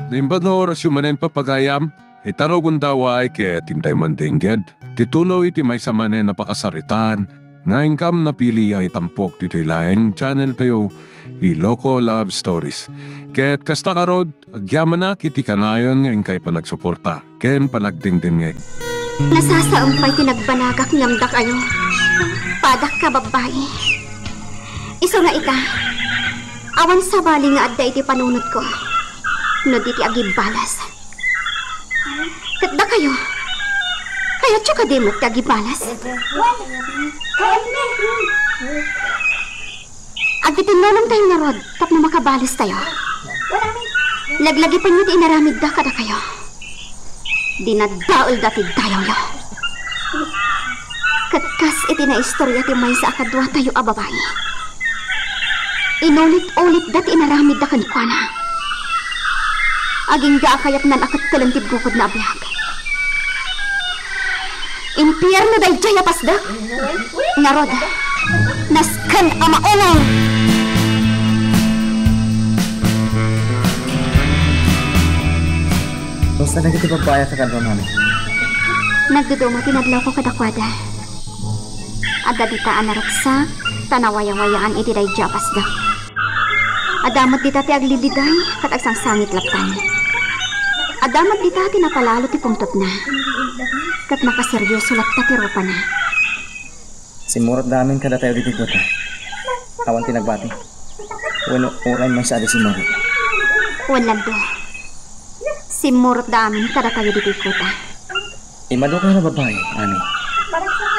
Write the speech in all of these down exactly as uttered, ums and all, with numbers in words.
Naimbag nga orasyo manen, papagayam, ita no gundaway ket intay man dengged ti tuloy ti maysa manen a pakasaritaan nga inkam napili a itampok ditoy laeng channel tayo, Ilocos Love Stories. Ket kasta ngarud, agyamanak iti kanayon nga inkay panagsuporta ken panagdengdengngeg. Nasasaem pay ti nagbanagak ngem dakayo, padak a babbai. Isu nga ita, awan sabali nga adda iti panunotko no di ti agibalas. Ket dakayo, kayatyo kadi met ti agibalas? Agtitinnulongtayo ngarud tapno makabalastayo. Laglagipenyo ti inaramidda kadakayo. Dinadaelda ti dayawyo. Ket kas iti naistorya ti maysa a kaduatayo a babai, inulit-ulitda ti inaramidda kenkuana. Agingga a kayatnan a ketkelen ti bukodna a biag. Impierno daydiay a pasdek. Ngarud, nasken a maunong. Kasta dagiti babbai a kakadua, mami? Nagduduma ti nadlawko kadakuada. Adda dita a naragsak, ta nawayawayaan iti daydiay a pasdek. Adda met dita ti agliliday ket agsangsangit laptan. Adda met dita ti napalalo ti pungtotna, ket nakaserioso latta ti rupana. Simmurotda amin kadatayo ditoy kota. Awan ti nagbati. Wenno uray maysa a di simmurot. Wen, Lando. Simmurotda amin kadatayo ditoy kota. Immadukayo a babbai, Ami.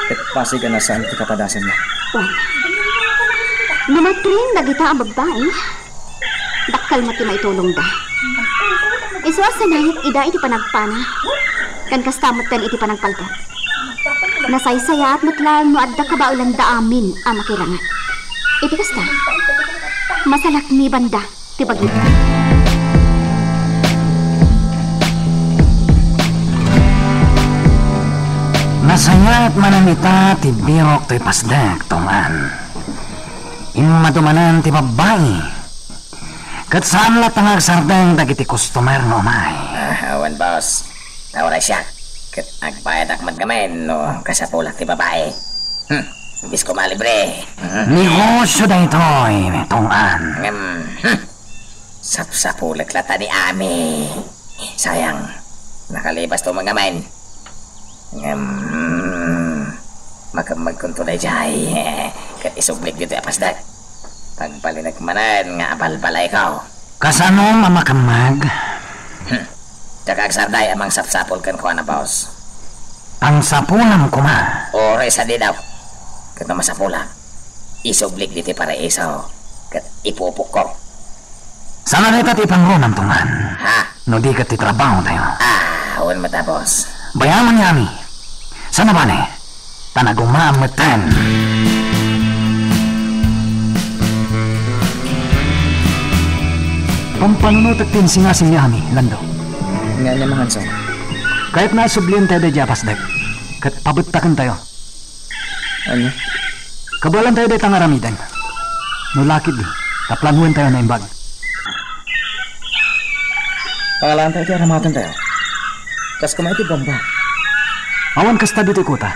Ket pasig a nasaem ti kapadasanna. Wen, no matring dagita a babbai, dakkel met ti maitulongda. Isu a sanayak ida iti panagpana, ken kasta metten iti panagpalpet. Nasaysayaat met laeng no adda kabaelanda amin a makiranget. Iti kasta, masalaknibanda ti bagida. Nasayaat manen ita ti birok toy pasdek, Tong Ann. Immadu manen ti babbai. Ket saan latta nga agsardeng dagiti customer no umay. Ah, awan, boss. Nauraysiak. Ket agbayadak met ngamin no kasapulak ti babai. Hmm. Imbes ko malibre. Hmm. Negosyo daytoy, Tong Ann. Ngem, hmm. Sapsapulek latta ni Ami. Sayang. Nakalibasto met ngamin. Ngem, hmm, makemmegkonto daydiay. Ket isublik ditoy a pasdek. Pagbalinek manen nga abalbalayko. Kasanom a makemmeg? Hmm. Diak agsardeng a mangsapsapul kenkuana, boss. Pangsapulam koma. Uray sadi daw. Ket no masapulak, isublik ditoy paraiso. Ket ipupokko. Saan a dayta ti ipangrunam, Tong Ann? Ha? No di ket ti trabahotayo. Ah, wen met a, boss. Bayamen ni Ami. Saan a bale? Ta nagumaam metten. Pampanunotek ti insingasing ni Ami, Lando. Nga ania, Manganso? Kayatna a sublientayo daydiay a pasdek, ket pabettakentayo. Ania? Kabaelantayo dayta nga aramiden. No lakit di, ta planuentayo a naimbag. Pangalaantayo ti aramatentayo. Kas koma iti bomba. Awan kasta ditoy kota.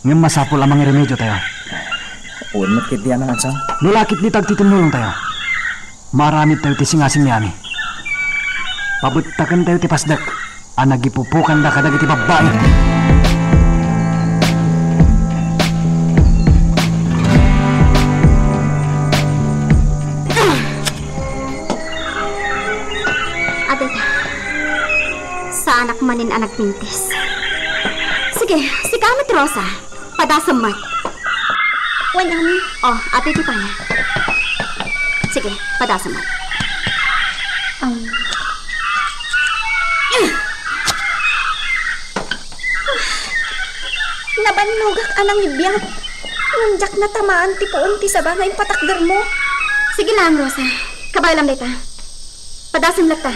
Ngem masapul a mangiremediotayo. Wen met ketdi a, Manganso. No lakit di, ta agtitinnulongtayo. Maaramidtayo ti singasing ni Ami. Pabettakentayo ti pasdek a nagipupokanda kadagiti babbai. Adda ita. Saanak manen a nagmintis. Sige, sika met, Rosa. Padasem met. Wen, Ami. Oh, adda iti pana. Sige, padasem met. Um. Nabannogak a nangibiag. Ngem diak natamaan ti puon ti saba nga impatakdermo. Sige laeng, Rosa. Kabaelam dayta. Padasem latta.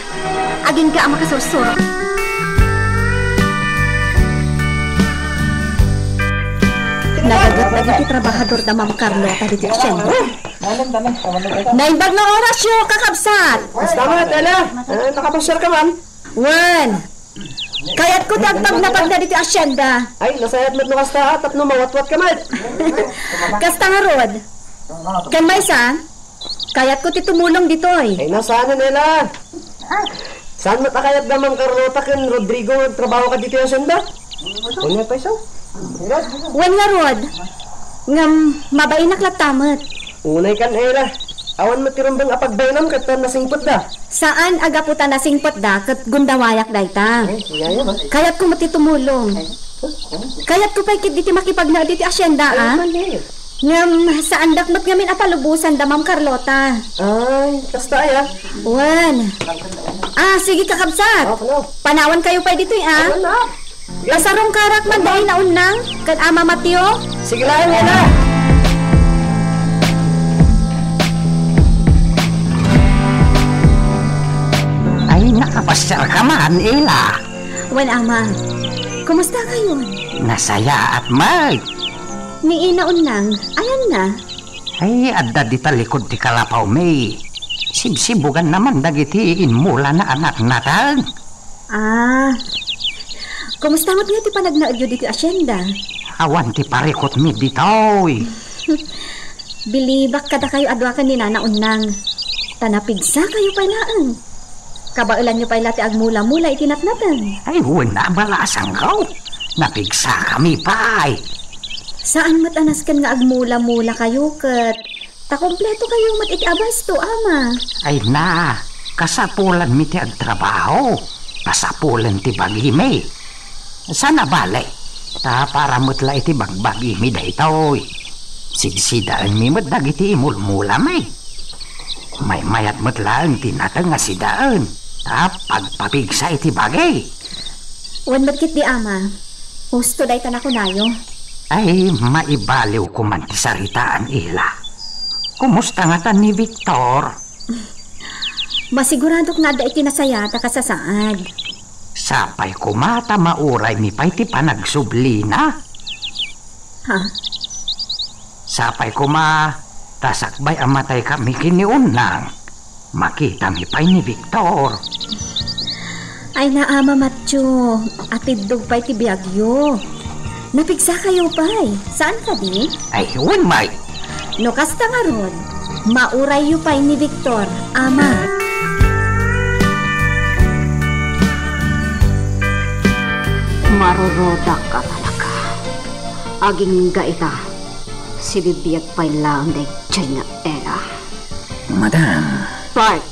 Agingga a makasursuro. Nagaget dagiti trabahador da Ma'am Carlota ditoy asyenda. Naimbag nga orasyo, kakabsat! Kasta man, Ela? Eh, nakapasiar ka man? Wen. Kayatko ti agpagnapagna ditoy asyenda. Ay, nasayaat met no kasta, tapno mawatwat ka met. Kasta ngarud. Ken maysa, kayatko ti tumulong ditoy. Ay, na saan, Ela? Saan met a kayatda, Mang Carlota ken Rodrigo, nga agtrabaho ka ditoy asyenda? Unya pay sa? Wen ngarud, ngem mabainak latta met. Unay kan, Ela. Awan met ti rumbeng a pagbainam ket ta nasingpetda. Saan a gapu ta nasingpetda ket gundawayak dayta. Ay, iya, iya, ba? Kayatko met ti tumulong. Kayatko pay ketdi ti makipagnaed iti asyenda, a? Ay, mali. Ngem, saandak met ngamin a palubosanda, Ma'am Carlota. Ay, kasta aya? Wen. Ah, sige, kakabsat. Oh, ano? Panawan kayo pay ditoy, ah. Awan na. Pasarungkarak man dai Ina Unnang ken Ama Mateo. Sige laeng, Ela. Ay, nakapasiar ka man, Ela. Wen, Ama. Kumusta kayon? Nasayaat met. Ni Ina Unnang, ayanna? Ay, adda dita likod ti kalapawmi. Sibsibuganna man dagiti immulana a natnateng. Ah. Kumusta met ngay ti panagnaedyo ditoy asyenda? Awan ti parikutmi ditoy. Bilibak kadakayo a dua ken ni Nana Unnang. Ta napigsakayo pay laeng. Kabaelanyo pay la ti agmula-mula iti natnateng. Ay, wen a, balasangko. Napigsakami pay. Saan met a nasken nga agmula-mula kayo ket ta kompleto kayo met iti abasto, Ama. Ay na, kasapulanmi ti agtrabaho. Kasapulen ti bagimi. Saan a bale, ta para met la iti bagbagimi daytoy. Sidsidaenmi met dagiti imulmulami. Maymayat met laeng ti nateng a sidaen, ta pagpapigsa iti bagi. Wen met ketdi, Ama. Husto dayta nakunayo. Ay, maibaliwko man ti saritaan, Ela. Kumusta ngata ni Victor? Masiguradok nga adda iti nasayaat a kasasaad. Sapay koma ta mauraymi pay ti panagsublina. Ha? Sapay koma ta sakbay a mataykami ken ni Unnang, makitami pay ni Victor. Ay na, Ama Mateo, atiddog pay ti biagyo. Napigsakayo pay, saan kadi? Ay, wen, May. No kasta ngarud, maurayyo pay ni Victor, Ama. Marurudak a talaga. Agingga ita, sibibiag pay laeng daydiay nga Ela. Madam. Bart,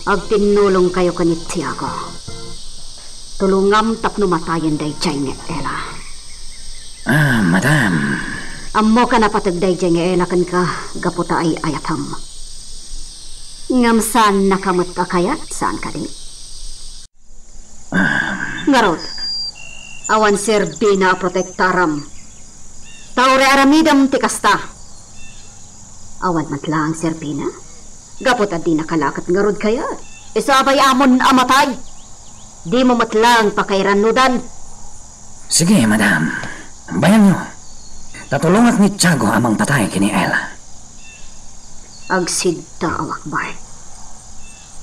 agtinnulongkayo ken ni Tiago. Tulongam tapno matayen daydiay nga Ela. Ah, madam. Ammok a napateg daydiay nga Ela kenka gapu ta ay-ayatam. Ngem saannaka met a kayat, saan kadi? Ah. Ngarud, awan serbina a protektaram. Ta uray aramidem ti kasta. Awan met laeng serbina? Gapu ta dinaka la ket ngarud kayat. Isu a bay-amon a matay. Dimo met laeng pakairanudan. Sige, madam. Bayanyo. Ta tulongak ni Tiago a mangpatay ken ni Ela. Agsiddaawak, Bart.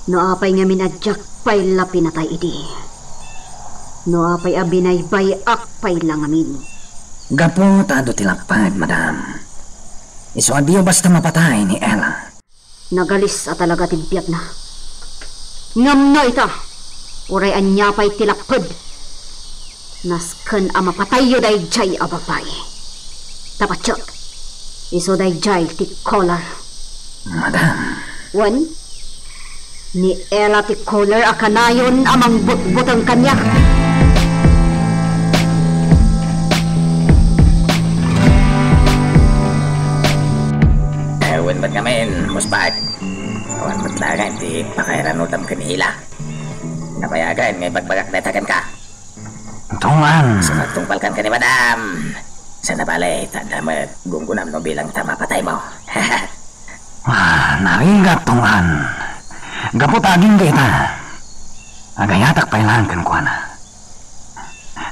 No apay ngamin a diak pay la pinatay idi. No apay a binaybay-ak pay la ngamin. Gapu ta adu ti lapped, madam. Isu a diyo basta mapatay ni Ela. Nagalis a talaga ti biagna. Ngem no ita, uray ania pay ti lapped, nasken a mapatayyo daydiay a babai. Ta patiek, isu daydiay ti caller. Madam. Wen, ni Ela ti caller a kanayon a mangbutbuteng kaniak. Eh, wen met ngamin, Musbat. Awan met laeng ti pakairanudam ken ni Ela. Nabayagen nga ibagbagak dayta kenka. Tunggal. Isu nga agtungpalkan ken ni Madam. Saan a bale, ta adda met gunggonam no bilang ta mapataymo. Ah, narigat, Tunggal. Gapu ta agingga ita, agayatak pay laeng kenkuana.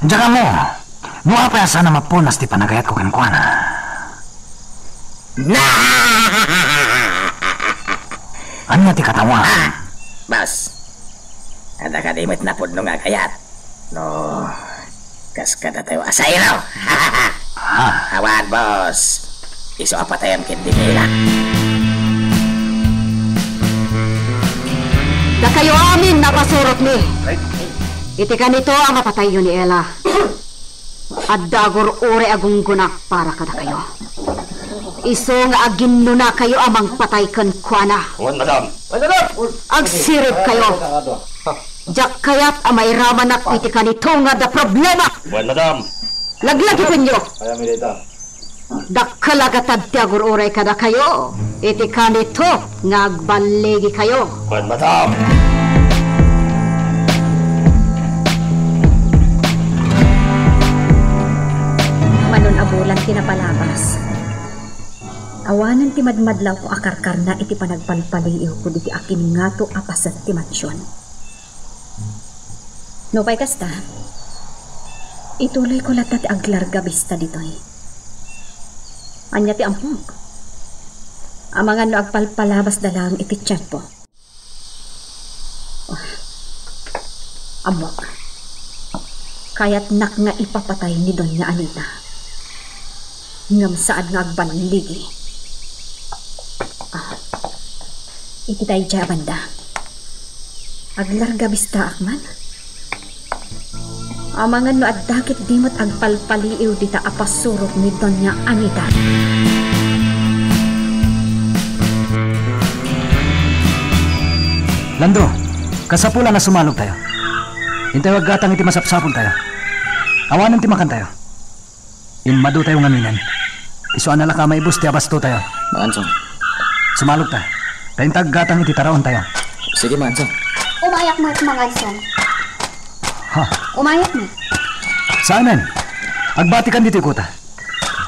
Diak ammo no apay a saan a mapunas ti panagayatko kenkuana. Na! Ania ti kataoan? Ah, boss. Adda kadi met napudno nga agayat? No, kas kadatayo a sairo. Ha? Awan, boss. Isu a patayam ket di nila. Dakayo amin a pasurotmi. Iti kanito a mapatayyo ni Ella, adda agur-uray a gunggonak para kadakayo. Isu nga aginnunakayo a mangpatay kenkuana. Wen, madam. Agsiribkayo. Diak kayat a mairamanak iti kanito nga adda problema. Wen, madam. Laglagipenyo. Dakkel a gatad ti agur-uray kadakayo iti kanito nga agballigikayo. Wen, madam. Manon a bulan ti napalabas, awanen ti madmadlawko a karkarna iti panagpalpaliiwko diti akin ngato a paset ti mansion. Nupay kasta, ituloyko latta ti aglarga bista ditoy. Ania ti ammok? Amangan no agpalpalabasda laeng iti tiempo. Ammok, kayatnak nga ipapatay ni Doña Anita. Ngem saan nga agballigi. Ah, iti daydiay a banda, aglarga bistaak man. Amangan no adda ket di met agpalpaliiw dita a pasurot ni Doña Anita. Lando, kasapulan a sumalogtayo. Intayo aggatang iti masapsapontayo. Awanen ti makantayo. Immadotayo ngaminen. Isu a nalaka maibus ti abastotayo. Mangansong. Sumalogta. Ta inta aggatang iti taraontayo. Sige, Mangansong. Umayak met, Mangansong. Ha? Umayak met. Saanen? Agbatikan ditoy kuta.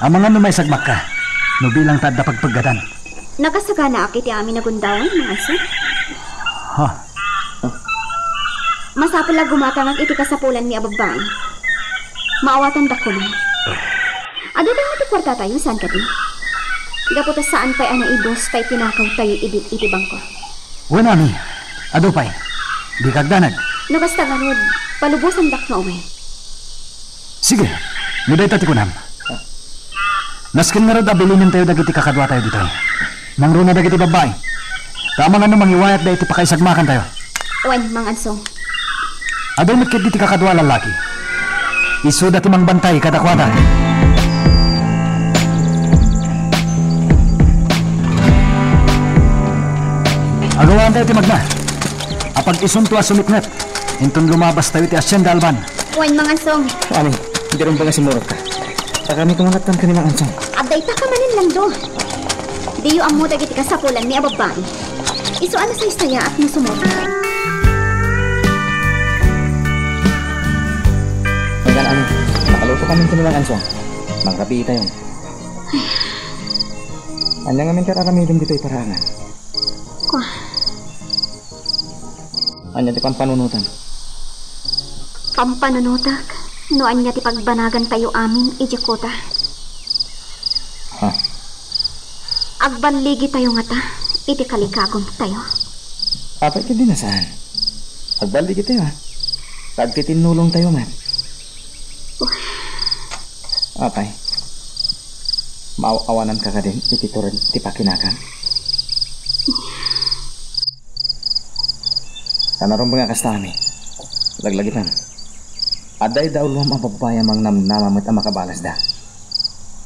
Amangan no maisagmakka, no bilang ta adda pagpeggatan. Nakasaganaak iti amin a gundawan, Mangansong. Ha? Masapul a gumatangak iti kasapulanmi a babbai. Maawatandak koma. Adu kano ti kuartatayo, saan kadi? Gapu ta saan pay a naibus ta itinakawtayo idi iti bangko. Wen, Ami. Adu pay. Dika agdanag. No kasta ngarud, palubosandak nga umay. Sige, no dayta ti kunam. Nasken ngarud a bilinentayo dagiti kakaduatayo ditoy. Nangruna dagiti babbai. Ta amangan no mangiwayatda iti pakaisagmakantayo. Wen, Mangansong. Adu met ketdi ti kakadua a lallaki. Isuda ti mangbantay kadakuada. Agawantayo ti magna. Apag-isunto a sumitnget, inton lumabastayo iti Hacienda Alban. Wen, Mangansong. Ami, diron ba nga simurotka? Takami kumanattan ken ni Mangansong. Adda ita ka manen, Lando. Diyo ammo dagiti kasapulanmi a babbai. Isu a nasaysayaat no sumurot. Nagana, Ami, makaluto kami ken ni Mangansong. Mangrabii tayo. Ania ngamin ti ar-aramidem ditoy paraangan? Kua. Ania ti pampanunotam? Pampanunotak no ania ti pagbanagantayo amin idiay kuta. Ha? Agballigitayo ngata iti kalikagumtayo. Apay, ket di na saan. Agballigitayo, a. Ta agtitinnulongtayo met. Apay, maaw-awananka kadin iti tured ti pakinakam? Saan a rumbeng a kasta, Ami. Laglagipen. Adda idauluam a babbai a mangnamnama met a makabalasda.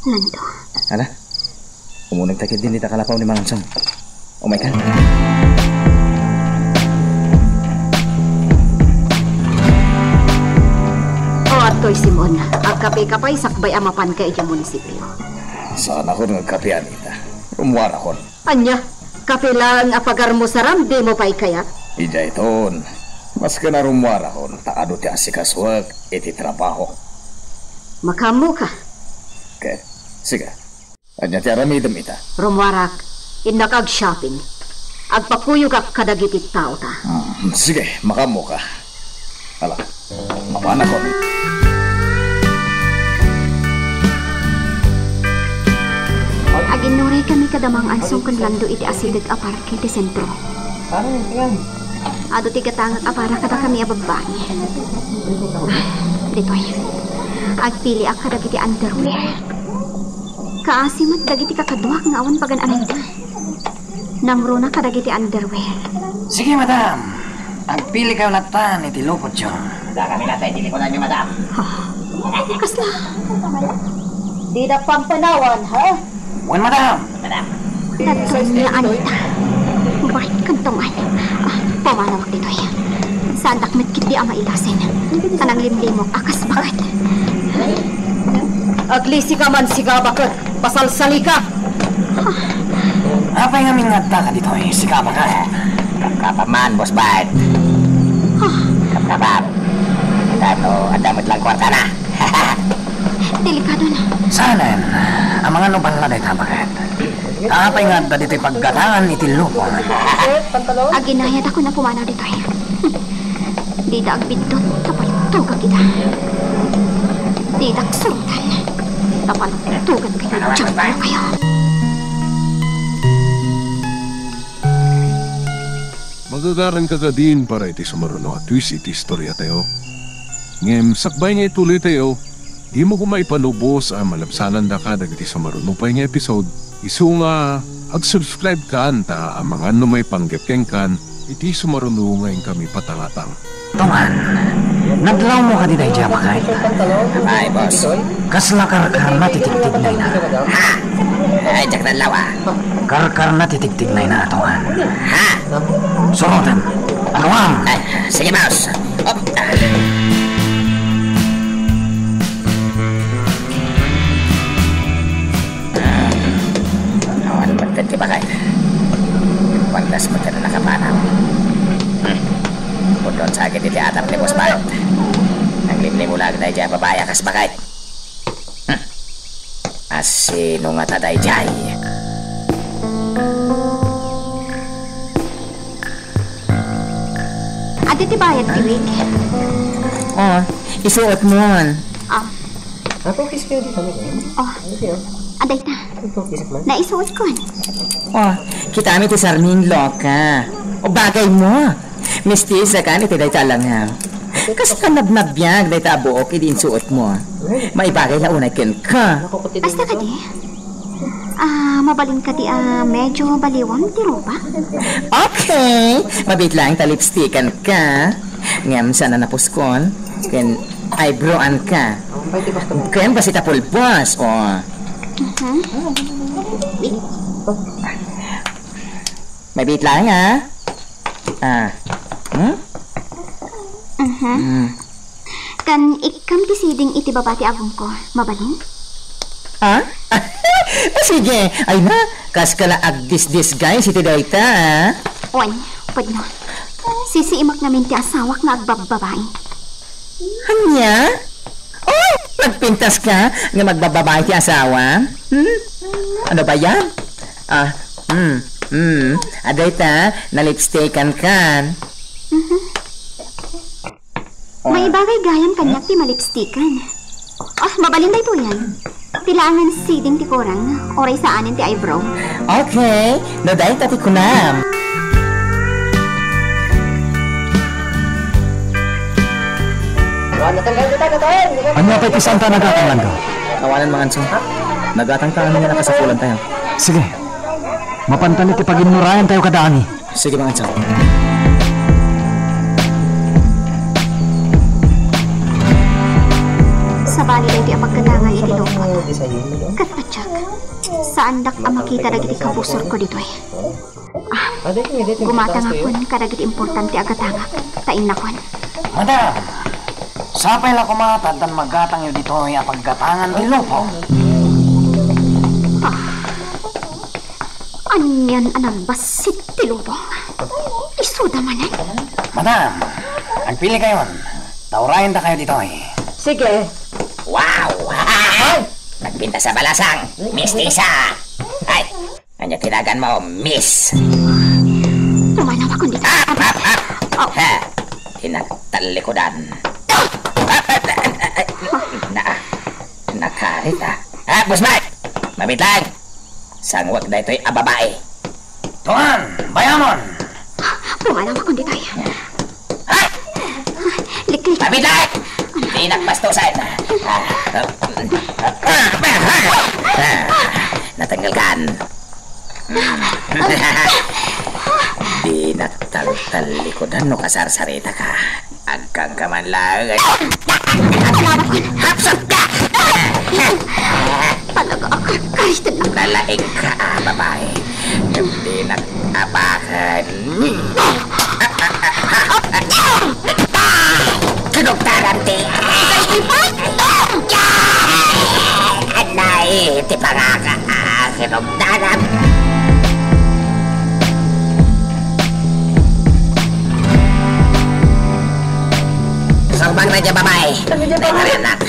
Lando. Ala, umunegta ketdin dita kalapaw ni Mangansong. Umayka. O, adtoy, Simon. Agkapeka pay sakbay a mapanka idiay munisipio. Saanakon nga agkape, Anita. Rummuarakon. Ania? Kape laeng a pagarmusaram, dimo pay kayat? Idiayton, masken a rummuarakon ta adu ti asikasuek iti trabaho. Makaammoka. Ket, sige. Ania ti aramidem ita? Rummuarak, innak ag-shopping. Agpakuyogak kadagiti taota. Hmm, sige, makaammoka. Ala, mapanakon. Aginnuray kami kada Mangansong ken Lando iti asideg a parke ti sentro. Adu ti gatangak a para kadakami a babbai. Ah, ditoy. Agpiliak kadagiti underwear. Kaasi met dagiti kakaduak nga awan pagan-anayda. Nangruna kadagiti underwear. Sige, madam. Agpilikayo lattan iti lupotyo. Dakami lattan iti liputanyo, madam. Ah, kasla. Dida pampanawan, ha? Wen, madam. Madam. Dadton ni Anita. Bait kanto ngay. Ah, pumanawak ditoy. Saandak met ketdi a mailasin. Kanang limlimok a kas baket. Aglisika man, siga baket. Pasalsalika. Apay ngamin nga adda ka ditoy, siga baket? Kapkapam man, Boss Bart. Ah. Kapkapam. Dayta, adda met lang kuartana. Delikado na. Saanen, amangan no balla dayta, baket? Apay nga adda ditoy paggatangan iti lupon? Aginayat ako na pumanaw ditoy. Dida agbiddut, ta paltogak ida. Didak surotan, ta paltogan kayo, diablo kayo. Magagaran ka kadin para iti sumaruno a twist iti istoriatayo. Ngem sakbay nga ituloytayo, dimo koma ipalubos a malabsanandaka dagiti sumaruno pay nga episode. Isu nga ag-subscribe kan ta amangan no maipanggep kenkan iti sumaruno nga inkami patangatang. Tongan, nadlawmo kadi daydiay a baket? Ay, boss. Kasla karkarna ti tigtignayna? Ha? Ay, diak nadlaw, ah. Karkarna ti tigtignayna, Tongan. Ha? Surotem. Agawam! Ay, sige, boss. Op. Awan met ti baket. Pantas met ti nakapanaw. Hmm. Pudno sa akin ti teater ni Boss Bart. Naglimlimulaag daydiay a babai a kas baket. Hmm. Asino ngata daydiay? Adi ti bayad ti wig? Oh, isuot mo. Ah. Ako, kiss kayo dito, ano ba? Oh. Ano kayo? Aday ta. Ito, kiss man. Naisuot ko. Oh, kitami ti sarming loka. O bagay mo. Mistisa ka ni ti dayta lang ha. Kas panabnabbiag dayta a buok idi insuot mo. Maibagay la unay kenka. Basta kadi. Ah, mabalin kadi a medyo baliwam ti rupa? Okay! Mabit lang ta lipstickan ka. Ngem saan a napuskon? Ken eyebrowan ka. Ken basta ta pulbos, o. Mhm. Wait. Mabit lang, ha? Ah. Hmm? Mhm. Hmm. Kan ikkam ti siding iti baba ti agongko, mabalin? Ha? Ah, sige. Ay na, kas ka la agdisdisguise iti dayta, ah. Wen, pudno. Sisiimak ngamin ti asawak nga agbabbabai. Ania? Oh, nagpintas ka nga agbabbabai ti asawa? Hmm? Ano ba yan? Ah, hmm, hmm. Adayta, nalipstikan kan. Mhm. Maibagay gayam kaniak ti malipstikan. Ah, mabalin daytoyen. Ti laangen siding ti kurang, uray saanen ti eyebrow. Okay, no dayta ti kunam. Ania pay ti saan ta nagatangan ka? Awanen, Manganso. Nagatang ta amin nga nakasapulan tayo. Sige. Mapantan iti paginnurayan tayo kada ani. Sige, Manganso. Sabali daytoy a paggatangan iti lupot. Ket patiek, saandak a makita dagiti kabusorko ditoy. Ah, gumatangakon kadagiti importante a gatangak, ta innakon. Madam, sapay la koma ta addan magatangyo ditoy a paggatangan ti lupot. Ah, anian a nagbassit ti lubong? Isuda manen. Madam, agpili kayon. Taurayen ta kayo ditoy. Sige. Wow! Nagpintas a balasang, mistisa! Ay, ania ti nagan mo, miss? Pumanawakon ditoy. Ah, ah, ah. Oh. Ha! Tinagtallikudan. Na, nakarit, ah. Ah, Boss Mike! Mabit lang! Sangwak daytoy a babai. Tuan, bayamon! Pumalawakon ditoy. Liklik. Mabitlak! Dinak bastusan! Natanggal kan. Dinak taltalikudan no kasarsaritaka. Agkangka man laeng. Hapsat ka! Talaga, karisten lang. Nalaing ka, ah, babae. Dinak apakan. Kinugtaran ti. Anay, ti pangaka. Kinugtaran. Salbag na dyan, babae. Dahil anak.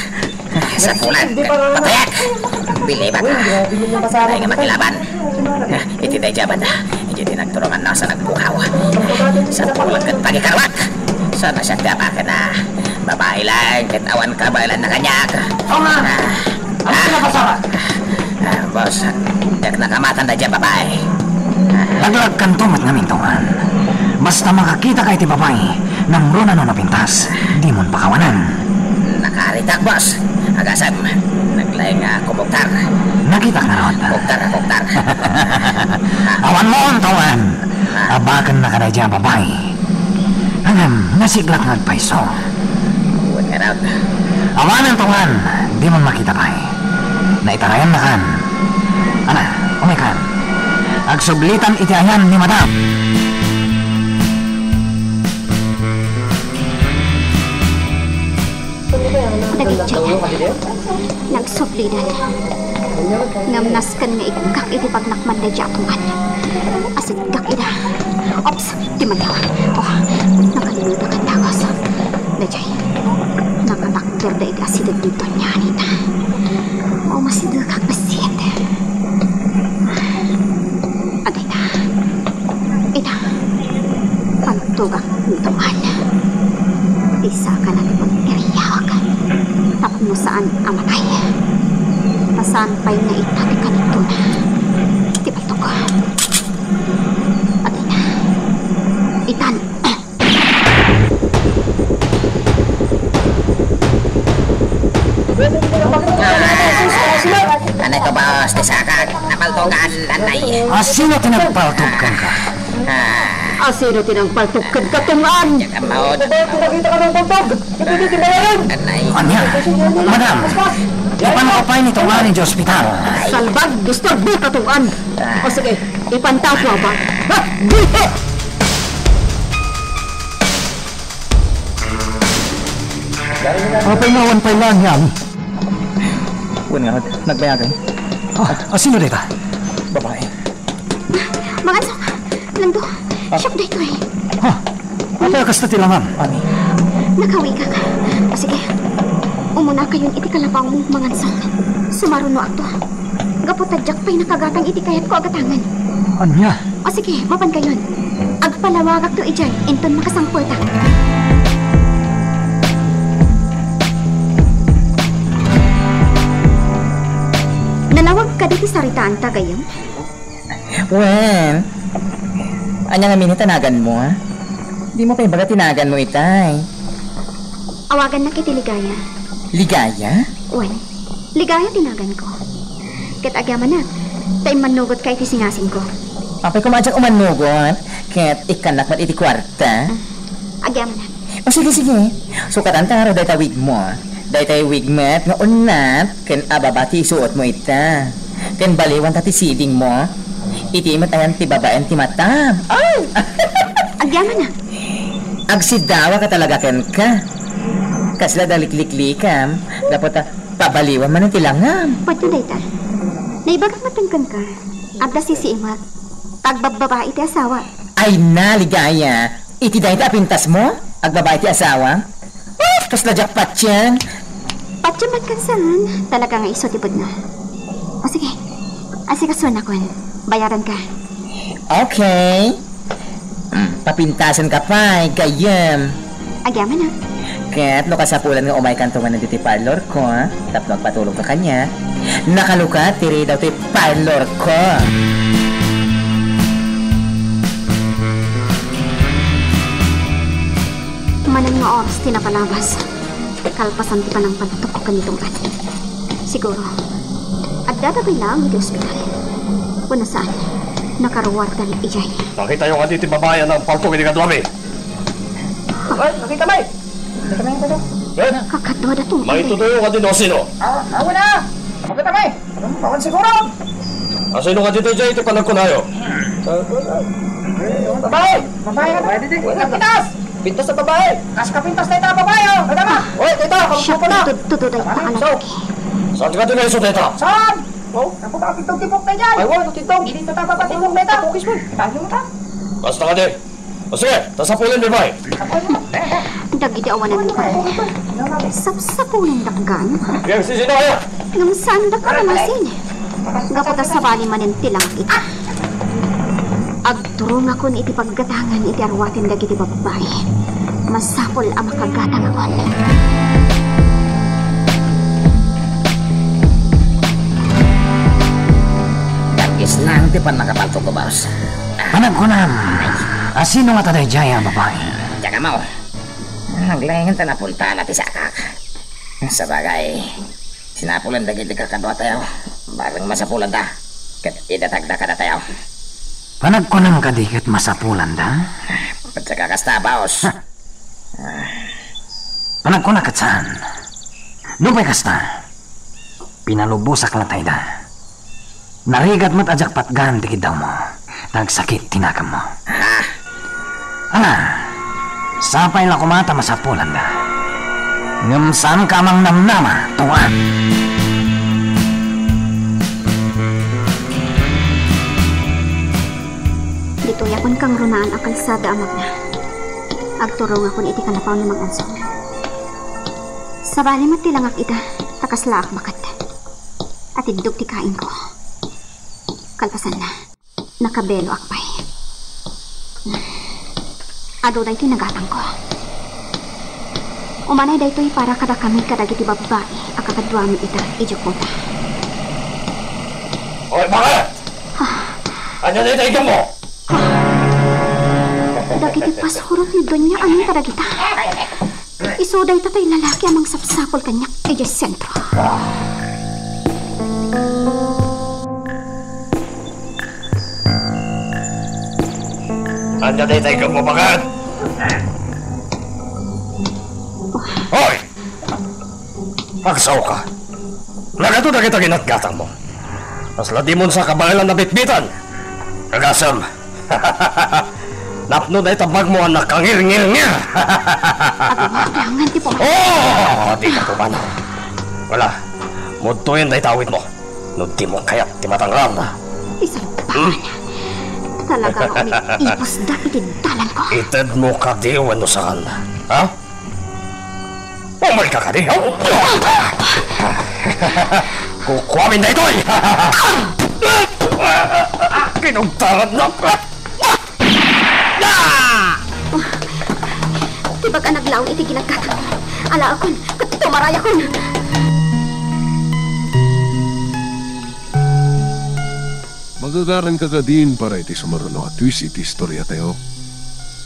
Sa pulan. Patayak. Bilibak. Ay nga makilaban. Iti daydi a banda, iti nagturungan na sa nagbukaw. Sa pulan ket pagikaruak. Sana siya ti apakan a babae lang ket awan kabaelan na kaniak. Aw nga! Ano pinapasama? Ah, boss, diak nakamatan daydi a babae. Laglagkanto met ngamin, Tongan. Basta makakitaka iti babae, namruna no napintas, dimon pakawanan. Nakaritak, boss. Agasem, naglaing nga kubugtar. Nakitak ngarud. Kubtar, kubtar. Awan mo, Tongan. Abaken na kadaydi a babae. Ngem, nasiglak nga agpayso. Wen ngarud. Awanen, Tongan, dimon makita pay. Naitarayan na kan. Ana, umay kan. Agsublitan iti ayan ni Madam. Dagiti nagsublidan. Ngem nasken nga ikkak iti pagnakman daydi a Tongan. Asiddek ida. Ops, di man lawa. Oh, nakalimutak a dagus. Daydiay, nakatakderda iti asideg ni Doña Anita. Oh, masiddekak bassit. Adda ita. Ita. Pantugak ni Tongan. Ti sakana ti pagiriawak tapno saan a matay. Ta saan pay nga ita ti kanitona. Ti paltog. Adda ita. Itan. Anay ka, boss, ti sakak. Napaltogan, anay. A, sino ti nagpaltog kenka? Ah. A, sino ti nagpaltog kenka, Tongan? Diak ammo. Anay. Ania? Madam, ipanka pay ni Tongan iti ospital. Salbag, disturbo ka, Tongan. Ah. O sige, ipanta, guwapa. Ha? Dito! Apay nga awan pay laeng ni Ami? Wen nga, nagbayagan. Ah, ah, sino dayta? Babae. Mangansok, Lando. Ah. Siak daytoy. Ha? Apay a kasta ti langam? Ami. Nakawigak. O sige. Umunakayon iti kalabawmo, Mangansok. Sumarunoakto. Gapu ta diak pay nakagatang iti kayatko a gatangen. Ania? O sige, mapankayon. Agpalawagakto idiay inton makasangpetak. Nalawag kadi ti saritaanta, gayyem? Wen, ania ngamin ti naganmo, a? Dimo pay ibaga ti naganmo itay. Awagannak iti Ligaya. Ligaya? Wen, Ligaya ti naganko. Ket agyamanak, ta immannugotka iti singasingko. Apay koma a diak umannugot, ket ikkannak met iti kuarta. Ah, agyamanak. O, sige, sige. Sukatanta ngarud dayta wigmo. Daytay wig met nga unnat ken ababa ti isuotmo ita. Ken baliwanta ti sidingmo. Iti met ayan ti babaen ti matam. Ay! Agyamanak. Agsidawaka talaga kenka. Kasla da likliklikam, gapu ta pabaliwan manen ti langam. Pudno dayta. Naibagak met kenka. Adda sisiimak. Agbabbabai ti asawa. Ay na, Ligaya. Iti dayta a pintasmo? Agbabai ti asawa? Ay, kasla diak patien. Patien met ken saan. Talaga nga isu ti pudno. O sige. Asikasuenakon. Bayaranka. Okay. Mm, papintasenka pay, gayyem. Agyamanak. Ket no kasapulan nga umaykanto manen ditoy parlorko, tapno agpatulongka kaniak, nakalukat ti ridaw ti parlorko. Nga oras ti napalabas, kalpasan ti panangpantok ken ni Tong-an. Siguro, adda dagitoy laeng iti ospital. Wenno saan, nakaruarda idiay. Nakitayo kadi ti babai a nangpaltok iti kaduami? Ay, nakita, bay. Nakita, bay, nakita. Eh? Kakaduada Tong-an. Maitudoyo kadi no sino? Ah, awan na. Makita, bay. Awan siguro. Asino kadi daydiay iti panagkunayo? Babae! Babae nga to. Babae didi. Pintas! Pintas a babae! Kas kapintas dayta a babae, oh! Madama! Oy, dayta! Siak, kampo na! Tudo, tudo, dayta a lalaki. Saan ka dayta isu dayta? Saan? Oh, naku, kakitog-tibok na dyan! Ay, wala, kakitog. Didi ta tapapatibok dayta! Pukis mo! Tayo mo ta! Basta ka di! O sige, ta sapulen, babae. Dagiti awanan ni Pare, sapsapulendak gayam. Sige, sisino kaya? Ngem saandak a mamasin. Gapu ta sabali manen ti langit ita. Agturongakon iti paggatangan iti aruaten dagiti babbai. Masapul a makagatangakon. Darkis lang ti pannakapaltokko, boss. Panagkunam, asino ngata daydiay a babai? Diak ammo. Naglaing ta napuntaanna ti sakak. Sabagay, sinapulan dagiti kakaduatayo. Bareng masapulanda. Ket idatagda kadatayo. Panagkunam kadi ket masapulanda? Pagka kasta, boss. Ha. Panagkuna ket saan? Nupay kasta, pinalubosak latayda. Narigat met a diak patgan ti kiddawmo. Nagsakit ti naganmo. Ala, sapay la koma ta masapulanda. Ngem saanka a mangnamnama, Tong-an. Ditoy a kangrunaen a kalsada a magna. Agturongakon iti kanapaw ni Mang Ansong. Sabali met ti langak ita, ta kaslaak baket. Atiddog ti kaingko. Kalpasanna, nakabeloak pay. Adu daytoy nagatangko. Umanay daytoy para kadakami kadagiti babbai a kakaduami ita idiay kota. Oy, bakit? Ah. Ania dayta iganmo? Ah. Dagiti pasurot ni Doña Anita dagita. Isu dayta tay lalaki a mangsapsapul kaniak idiay sentro. Ania dayta iganmo, bakit? Hoy! Agsaoka. Nagadu dagita ginatgatangmo. Kasla dimon sa kabaelan a bitbitan. Agasem. Napno dayta bagmo a nakangirngirngir. Agwangan ti puma- Oh, dika pumanaw. Wala. Mudtoyen dayta awitmo. No dimo kayat ti matangran. Ti salbakan. Talaga nga umipipusda iti dalanko. Itedmo kadi wenno saan? Ha? Umayka kadi, ha? Kukuamin daytoy! Kinugtaran na! Ti bag a naglaw iti ginaggatangko. Alaekon, ket tumarayakon. Magagaranka kadin para iti sumaruno a twist iti istoriatayo.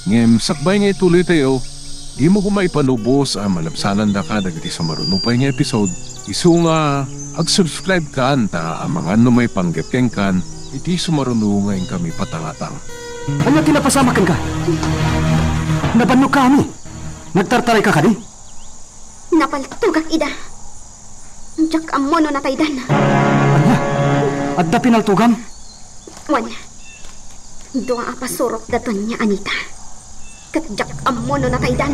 Ngem sakbay nga ituloytayo, dimo koma ipalubos a malabsanandaka dagiti sumaruno pay nga episode, isu nga ag-subscribe kan ta amangan no maipanggep kenkan iti sumaruno nga inkami patangatang. Ania ti napasamak kenka? Nabannogka, ami? Nagtartarayka kadi? Napaltogak ida. Diak ammo no nataydan. Ania? Adda pinaltogam? Wen, dua a pasurot da Doña Anita. Ket diak ammo no nataydan.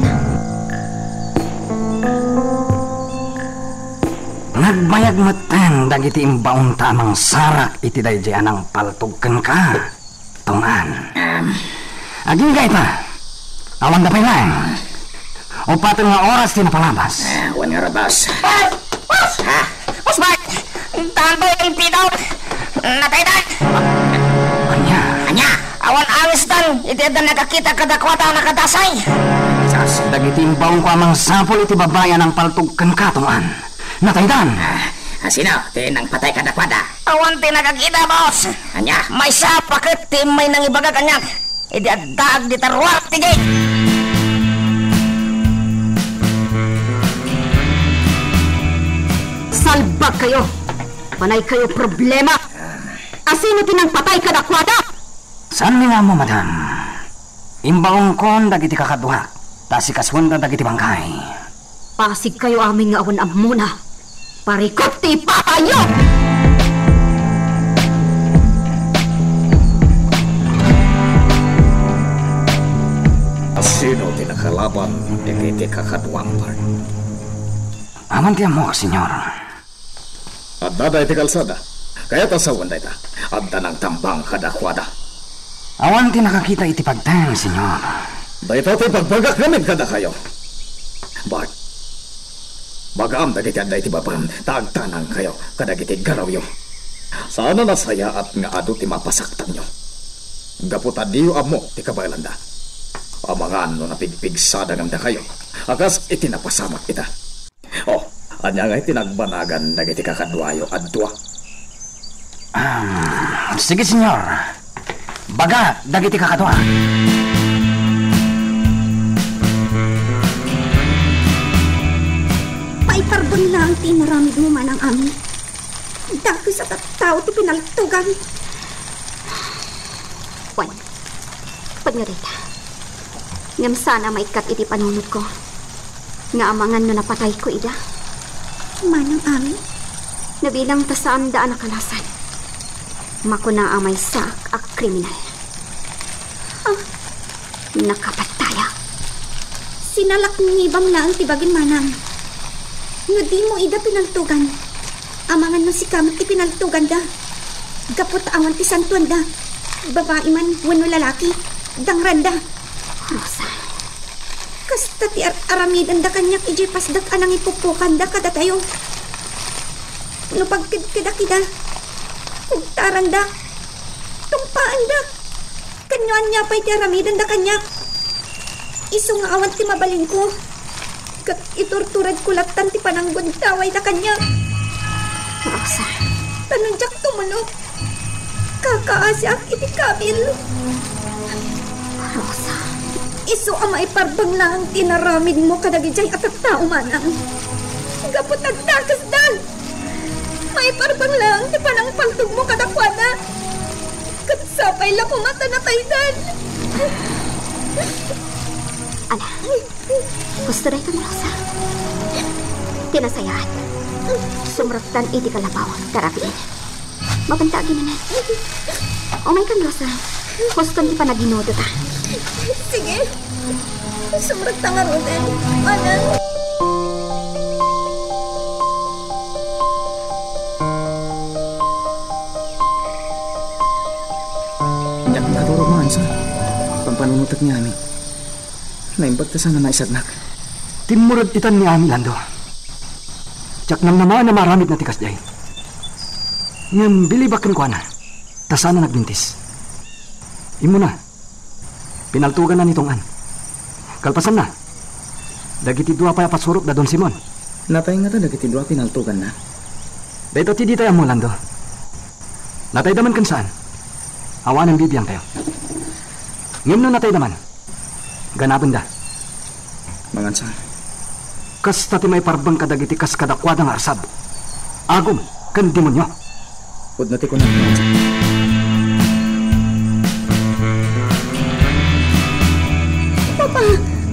Nagbayag metten dagiti imbaonta a mangsarak iti daydiay a nangpaltog kenka. Tong-an. Em. Agingga ita. Awan da pay laeng. Upaten nga oras ti napalabas. Ah, wen ngarud, boss. Boss! Boss! Ha? Boss Mike! Daan pay ang pidong! Nataydan! Ania? Ania? Awan awisdan! Iti adda nakakita kadakuada a nakadasay! Sas, dagiti imbaonko a mangsapul iti babai a nangpaltog kenka, Tong-an. Nataydan! Ah, asino ti nangpatay kadakuada? Awan ti nakakita, boss. Ania? Maysa a paket ti immay nangibaga kaniak idi addaak dita ruar ti gate. Albag kayo! Panay kayo problema! Asino ti nangpatay kadakuada? Saanmi nga ammo, madam. Imbaongkon dagiti kakaduak, ta sikasuenda dagiti bangkay. Pasig kayo amin nga awan ammona. Parikut ti ipatayo! Sino ti nakalaban dagiti kakaduam, Bart? Awan ti ammok, senyor. Adda iti kalsada. Kayat a sawen dayta. Adda nangtambang kadakuada. Awan ti nakakita iti pagteng, senyor. Dayta ti ibagbagak ngamin kadakayo. Bart, bagaam dagiti adda iti babam, ta agtanangkayo kadagiti garawyo. Saan a nasayaat nga adu ti mapasaktanyo. Gapu ta diyo ammo ti kabaelanda. Amangan no napigpigsada ngem dakayo, a kas iti napasamak ita. Oh, ania ngay ti nagbanagan dagiti kakaduayo a dua? Ah, sige, senyor. Baga dagiti kakadua. Paiparbeng laeng ti inaramidmo, Manang Ami. Dakes a tattao ti pinaltugan. Wen, pudno dayta. Ngem saan a maikkat iti panunotko nga amangan no napatayko ida. Manang Ami? Nabilang ta saanda a nakalasan. Makuna a maysaak a kriminal. Ah, nakapataya. Sinalaknibam laeng ti bagim, Manang. No dimo ida pinaltugan, amangan no sika met ti pinaltuganda. Gapu ta awan ti santuanda, babai man wenno lalaki, dangranda. Rosa. Kasta ti ar-, aramidenda kaniak idiay pasdak a nangipupokanda kadatayo. No pagkedkedak ida, kugtarandak, tumpaandak. Ken no ania pay ti aramidenda kaniak, isu nga awan ti mabalinko, ket iturturedko lattan ti pananggundawayda kaniak. Rosa. Ta no diak tumulok, kakaasiak iti kabil. Rosa. Isu a maiparbeng laeng ti inaramidmo kadagidiay a tattao, Manang. Gapu ta dakesda. Maiparbeng laeng ti panangpaltogmo kadakuada. Ket sapay la koma ta nataydan. Ala, husto dayta, Rosa. Ti nasayaat, sumrektan iti kalabaw, ta rabiin. Mabanta agimanan. Umaykan, Rosa. Huston ti panaginudota. Sige. Sumrekta ngaruden. Manang. Diak makaturog, Manang, sa pampanunotek ni Ami. Naimbag ta saan a naisagnak. Timmured itan ni Ami, Lando. Diak namnama a maaramidna ti kasdiay. Ngem bilibak kenkuana, ta saan a nagbintis. Immuna, pinaltuganna ni Tong-an. Kalpasanna, dagiti dua pay a pasurot da Don Simon. Natay ngata dagiti dua pinaltuganna? Dayta ti ditay ammo, Lando. Natayda man ken saan, awanen bibiangtayo. Ngem no natayda man, ganabenda. Mangan sa. Kasta ti maiparbeng kadagiti kas kadakuada nga arsab, agum, ken demonio. Pudno ti kunam, Mangan sa. Papa,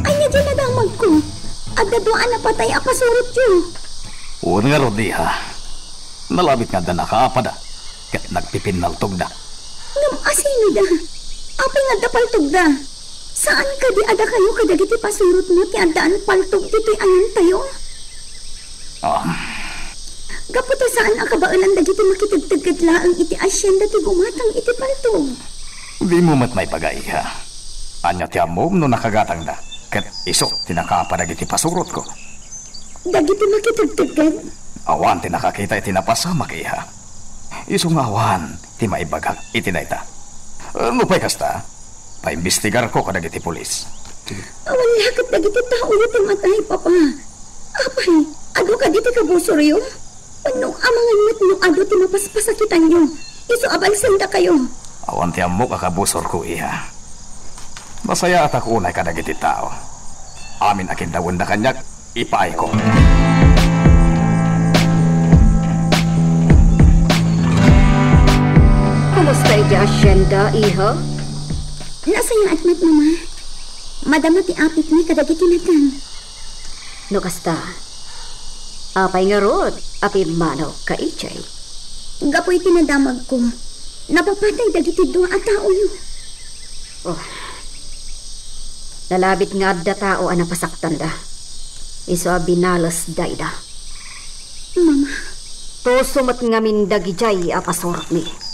ania diay nadamagko? Adda dua a napatay a pasurotyo. Wen ngarud, iha. Nalabit nga adda nakaapada ket nagpipinnaltogda. Ngem asinoda? Apay nga adda paltogda? Saan kadi a dakayo kadagiti pasurotmo ti addaan paltog ditoy ayantayo? Ah. Gapu ta saan a kabaelan dagiti makitegtegged laeng iti asienda ti gumatang iti paltog. Dimo met maibaga, iha. Ania ti ammom no nakagatangda ket isu ti nakaapada dagiti pasurotko? Dagiti makitegtegged? Awan ti nakakita iti napasamak, iha. Isu nga awan ti maibagak iti dayta. Eh, nupay kasta, paimbestigarko kadagiti pulis. Awan la ket dagiti taoyo ti matay, Papa. Apay, adu kadi ti kabusoryo? Wenno amangan met no adu ti mapaspasakitanyo isu a balsendakayo? Awan ti ammok a kabusorko, iha. Nasayaatak unay kadagiti tao. Amin a kiddawenda kaniak, ipaayko. Idiay asienda, iha? Nasayaat met, Mama. Madama ti apitmi kadagiti nateng. No kasta, apay ngarud a pimmanaw ka idiay? Gapu iti nadamagko, napapatay dagiti dua a taoyo. Oh. Nalabit nga adda tao a napasaktanda. Isu a binalesda ida. Mama. Tuso met ngamin dagidiay a pasurotmi.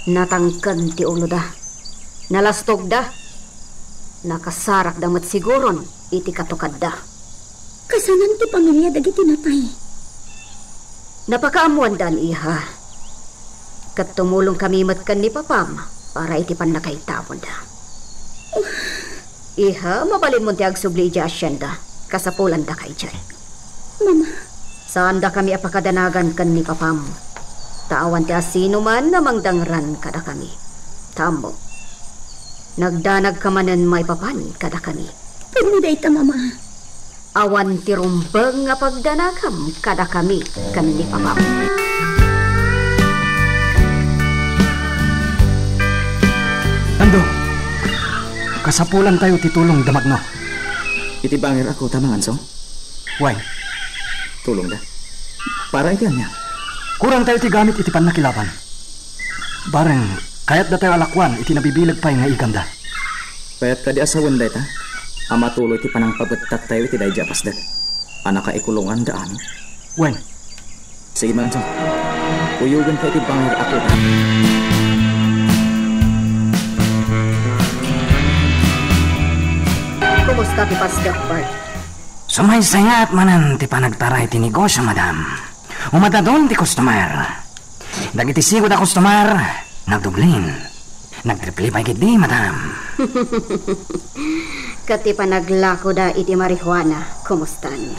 Natangken ti uloda. Nalastogda. Nakasarakda met siguron iti katukadda. Kasanan ti pamilia dagiti natay? Napakaammoandan, iha. Ket tumulongkami met ken ni papam para iti pannakaitamonda. Iha, mabalinmon ti agsubli idiay asienda. Kasapulanda ka idiay. Mama. Saandakami a pakadanagan ken ni papam. Ta awan ti asinoman a mangdangran kadakami. Ta ammok, nagdanagka manen maipapan kadakami. Pudno dayta, Mama. Awan ti rumbeng nga pagdanagam kadakami ken ni papam. Nando, kasapulantayo ti tulong da Magno. Iti bangir a kota, Manganso? Wen. Tulongda. Para iti ania? Kurangtayo ti gamit iti pannakilaban. Bareng, kayatdatayo a lakuan iti nabibileg pay nga igamda. Kayat kadi a sawen dayta a matuloy ti panangpabettaktayo iti daydi a pasdek a nakaikulonganda amin? Wen. Sige, Manganso. Kuyogenka iti bangir a kota. Kumusta ti pasdek, Bart? Sumaysayaat manen ti panagtaray ti negosio, madam. Umadadun ti customer. Dagiti sigud a customer, nagdubli, nagtripli pay ketdi, madam. Ket ti panaglakoda iti marijuana, kumustan?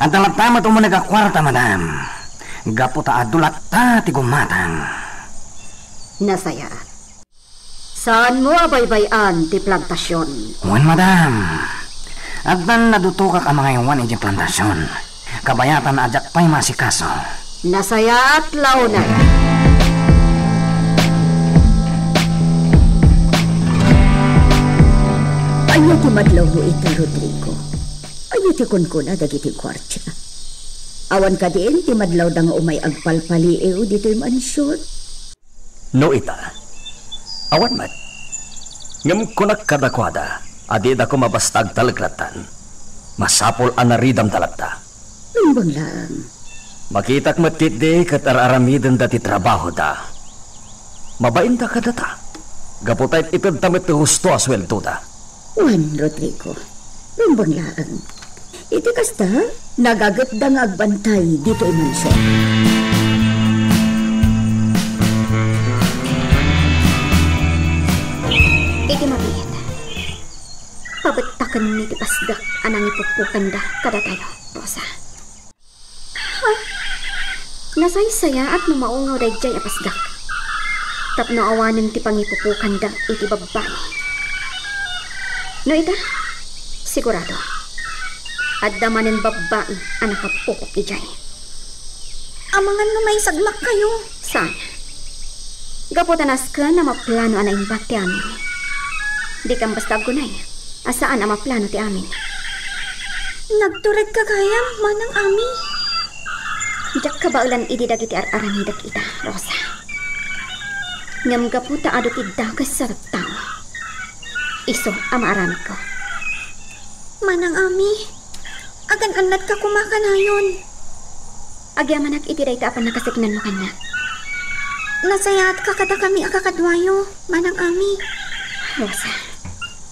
Adda latta met umuneg a kuarta, madam. Gapu ta adu latta ti gumatang. Nasayaat. Saanmo a baybay-an ti plantasion? Wen, madam. Addan nadutokak a mangaywan iti plantasion. Kabayatan a diak pay maasikaso. Nasayaat la unay. Ania ti madlawmo ita, Rodrigo? Ania ti kunkuna dagiti guardia? Awan kadin ti madlawda nga umay agpalpaliiw ditoy mansion? No ita, awan met. Ngem kunak kadakuada a dida koma basta agtalek lattan. Masapul a naridamda latta. Rumbeng laeng. Makitak met ketdi ket ar-aramidenda ti trabahoda. Mabainda kadata. Gapu ta it-itedta met ti husto a sueldoda. Wen, Rodrigo, rumbeng laeng. Iti kasta, nagagepda nga agbantay ditoy mansion. Iti mabiit, pabettakenmi ti pasdek a nangipupokanda kadatayo, Rosa. Ha? Nasaysayaat no maungaw daydiay a pasdek tapno awanen ti pangipupokanda iti babbai. No ita, sigurado, adda manen babbai a nakapupok idiay. Amangan no maisagmakkayo. Saan? Gapu ta nasken a maplano a naimbag ti amin. Dikam basta agkunay a saan a maplano ti amin. Nagturedka gayam, Manang Ami. Diak kabaelan idi dagiti ar-aramidek ita, Rosa. Ngem gapu ta adu ti dakes a tattao, isu a maaramidko. Manang Ami, agan-annatka koma kanayon. Agyamanak iti dayta a pannakaseknanmo kaniak. Nasayaatka kadakami a kakaduayo, Manang Ami. Rosa.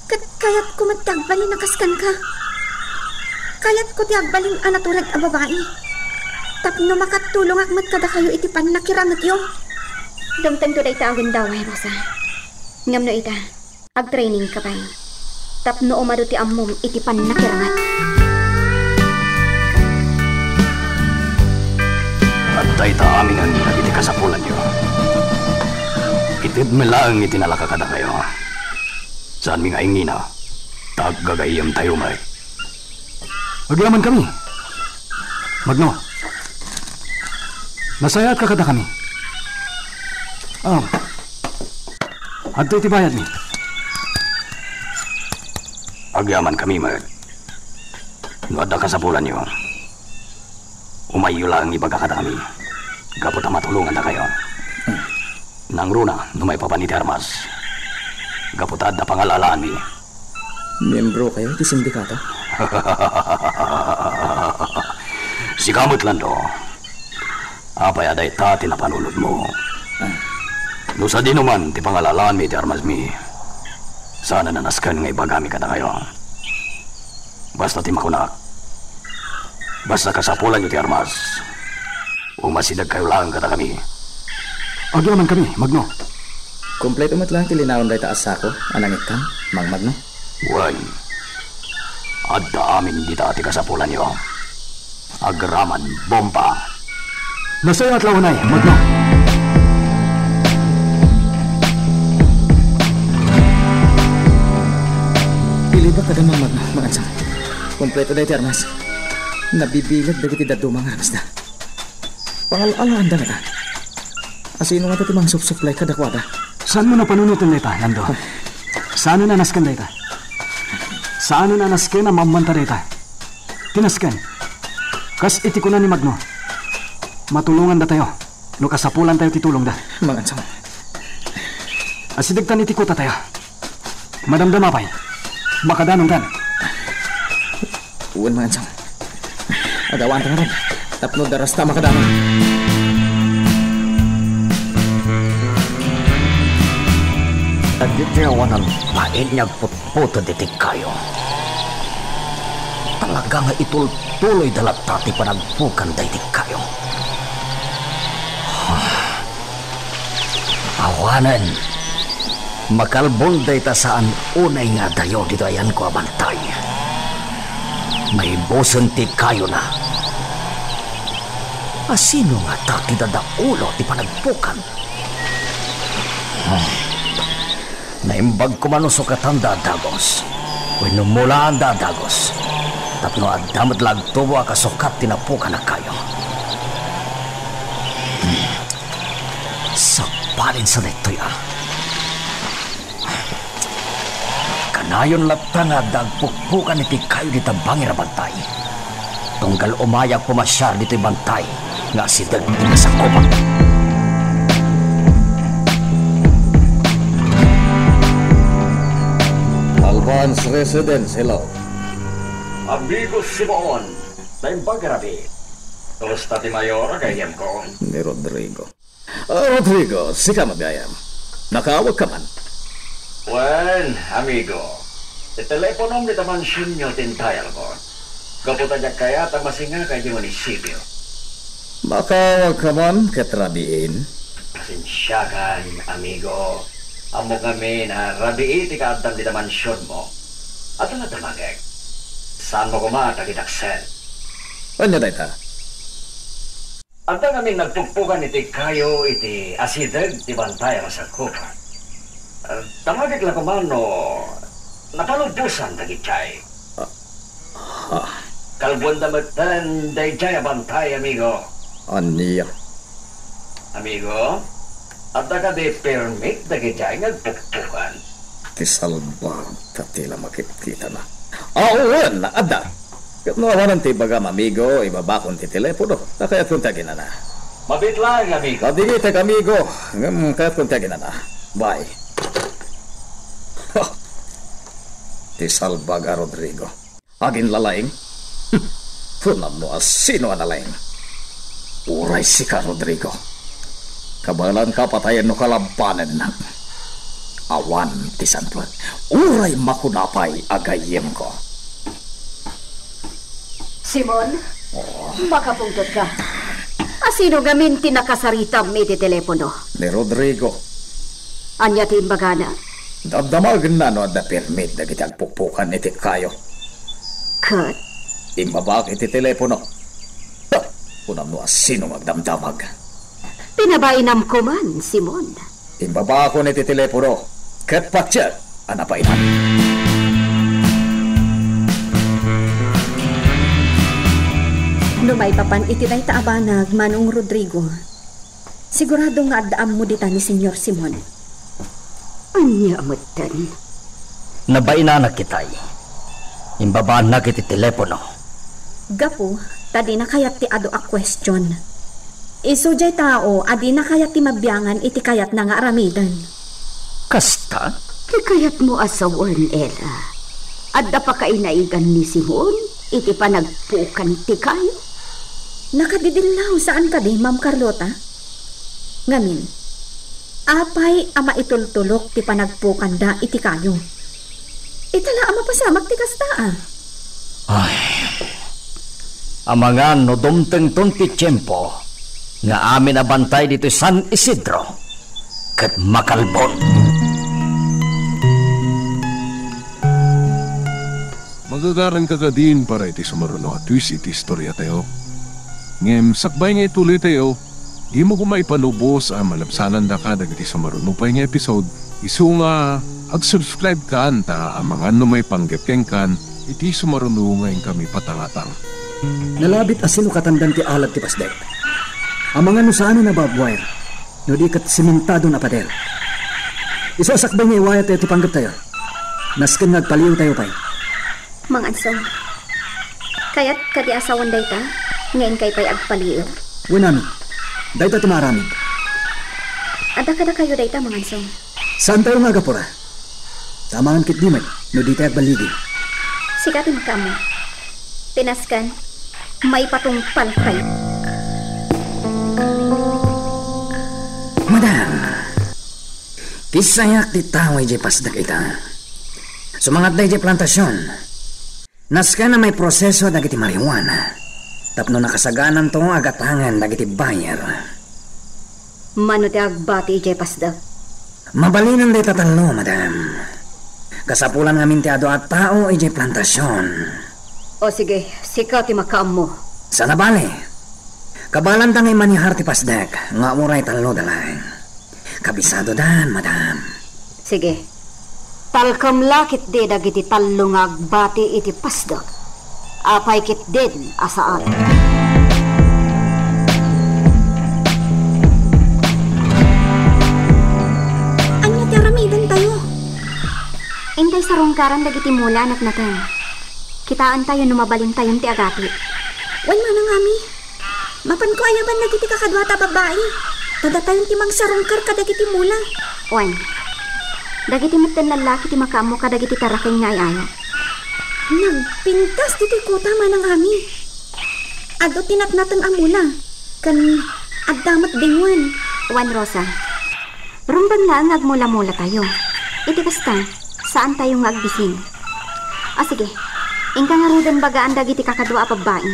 Ket kayatko met ti agbalin a kas kenka. Kayatko ti agbalin a natured a babai. Tapno makatulongak met kadakayo iti pannakirangetyo. Dumtengto dayta a gundaway, Rosa. Ngem no ita, agtrainingka pay tapno umadu ti ammom iti pannakiranget. Adda ita aminen dagiti kasapulanyo. Itedmi laeng iti nalaka kadakayo. Saanmi nga ingina, ta aggagayyemtayo met. Agyamankami. Magno, nasayaatka kadakami. Ah, Adtoy ti bayadmi. Agyamankami met. No adda kasapulanyo, umayyo laeng ibaga kadakami gapu ta matulongandakayo. Nangruna no maipapan iti armas gapu ta adda pangal-alaanmi. Miembrokayo iti sindikato? Sika met, Lando. Apay a dayta ti napanunotmo? No sadinoman ti pangal-alaanmi iti armasmi, saan a nasken nga ibagami kadakayo. Basta ti makunak, basta kasapulanyo ti armas, umasidegkayo laeng kadakami. Agyamankami, Magno. Kompleto met laeng ti linaon dayta a sako a nangikkan, Mang Magno? Wen, adda amin dita ti kasapulanyo. Agraman bomba. Nasayaat la unay, Magno. Pilibak kada Mang Magno, Mang Ansang. Kompleto dayta ti armas. Nabibileg dagiti dadduma nga armasda. Pangal-alaanda ngata. Asino ngata ti mangsupsuplay kadakuada? Saanmo a panunoten dayta, Lando? Saanen a nasken dayta? Saanen a nasken a mammanta dayta? Ti nasken, kas iti kuna ni Magno, matulongandatayo no kasapulantayo ti tulongda. Mangan sa. Asidegtan iti kutatayo. Madamdama pay. Makadanontan. Wen, Mangan sa. Agawantan ngarud tapno darasta makadanon. Dagiti awanan bain nga agputputod iti kayo. Talaga nga itultuloyda latta ti panagpukan daydi kayo. Awanen, makalbon dayta saan unay nga adayo ditoy ayanko a bantay. Maibusen ti kayona. Asino ngata ti dadaulo ti panagpukan? Naimbag koma no sukatanda a dagus wenno mulaanda a dagus tapno adda met la agtubo a kasukat ti napukan a kayo. Hmm. Sabalin sa daytoy a. Kanayon latta nga adda agpukpukan iti kayo dita bangir a bantay. Tunggal umayak pumasiar ditoy bantay nga asideg ti nasakupan. Albans Residence, hello. Amigo Simon, naimbag a rabii. Kumusta ti mayor a gayyemko? Ni Rodrigo. Ah, Rodrigo, sika met gayam. Nakaawagka man? Wen, amigo. Ti teleponom dita mansionyo ti indialko. Gapu ta diak kayat a masingaka idiay munisipio. Makaawagka man ket rabiin? Pasensiakan, amigo. Ammok ngamin a rabii ti kaaddam dita mansionmo. Adda nga damagek. Saanmo koma a tagidaksen. Ania dayta? Adda ngamin nagpukpukan iti kayo iti asideg ti bantay a masakupan. Ah, damagek la koma no napalubbosan dagijay. Ah, ah. Kalbuanda metten dayjay a bantay, amigo. Ania? Amigo, adda kadi permit dagijay nga agpukpukan? Ti salbag, ta ti la makitkitana. Ah, wen, adda. Ket no awanen ti ibagam, amigo, ibabakon ti telepono. Ta kayatkon ti aginana. Mabiit laeng, amigo. Adigitek, amigo. Ngem kayatkon ti aginana. Bye. Ha! Ti salbag a Rodrigo. Aginlalaing? Kunam no asino a nalaing. Uray sika, Rodrigo. Kabaelanka a patayen no kalabanennak. Awan ti santuek. Uray makuna pay a gayyemko. Simon, oh, makapungtotka. Asino ngamin ti nakasaritam iti telepono? Ni Rodrigo. Ania ti imbagana? Damdamagenna no adda permit dagiti agpukpukan iti kayo. Ket? Imbabaak iti telepono. Ah, kunam no asino nga agdamdamag. Pinabainamko man, Simon. Imbabaakon iti telepono, ket patiek a nabainam. No maipapan iti dayta a banag, Manong Rodrigo, sigurado nga adda ammo dita ni Señor Simon. Ania metten? Nabainanak itay. Imbabaannak iti telepono. Gapu ta dina kayat ti adu a question. Isu jay tao a dina kayat ti mabiangan iti kayatna nga aramiden. Kasta? Ti kayatmo a sawen, Ella. Adda pakainaigan ni Simon iti panagpukan ti kayo? Nakadidillaw saan kadi, Ma'am Carlota? Ngamin, apay a maitultulok ti panagpukanda iti kayo? Ita la a mapasamak ti kasta, a. Ay, amangan no dumtengton ti tiempo nga amin a bantay ditoy San Isidro ket makalbon. Magagaranka kadin para iti sumaruno a twist iti istoriatayo. Ngem sakbay nga ituloytayo, dimo koma ipalubos a malabsanandaka dagiti sumaruno pay nga episode, isu nga ag-subscribe kan ta amangan no maipanggep kenkan iti sumaruno nga inkami patangatang. Nalabit a sinukatandan ti alad ti pasdek. Amangan no saanen a barbed wire, no di ket sementadon a pader. Isu a sakbay nga iwayat tayo ti panggeptayo. Nasken nga agpaliiwtayo pay. Mangansong, kayat kadi a sawen dayta nga inkay pay agpaliiw? Wen amin. Dayta ti maaramid. Adda kadakayo dayta, Mangansong? Saantayo nga agapura. Ta amangan ketdi met no ditay agballigi. Sika ti makaammo. Ti nasken, maipatungpaltayo. Madam, kisayak ti tao idiay pasdek ita. Sumangatda idiay plantasion. Nasken a maiproseso dagiti marijuana tapno nakasagananto a gatangen dagiti buyer. Mano ti agbati idiay pasdek? Mabalinen dayta tallo, madam. Kasapulan ngamin ti adu a tao idiay plantasion. O sige, sika ti makaammo. Saan a bale. Kabalanta nga imanehar ti pasdek nga uray tallo da laeng. Kabisadodan, madam. Sige. Talkem la ketdi dagiti tallo nga agbati iti pasdek. Apay ketdin a saan? Ania ti aramidentayo? Intay sarungkaran dagiti mula a natnateng. Kitaentayo no mabalintayon ti agati. Wen, manang Ami. Mapanko ayaban dagiti kakaduata a babbai. Ta datayon ti mangsarungkar kadagiti mula. Wen, dagiti metten lallaki ti makaammo kadagiti taraken nga ay-ayat. Nagpintas ditoy kota, manang Ami. Adu ti natnateng a mula, ken adda met dingwen. Wen, Rosa, rumbeng laeng nga agmula-mulatayo. Iti kasta, saantayo nga agbising. A, sige. Inka ngaruden bagaan dagiti kakadua a babbai,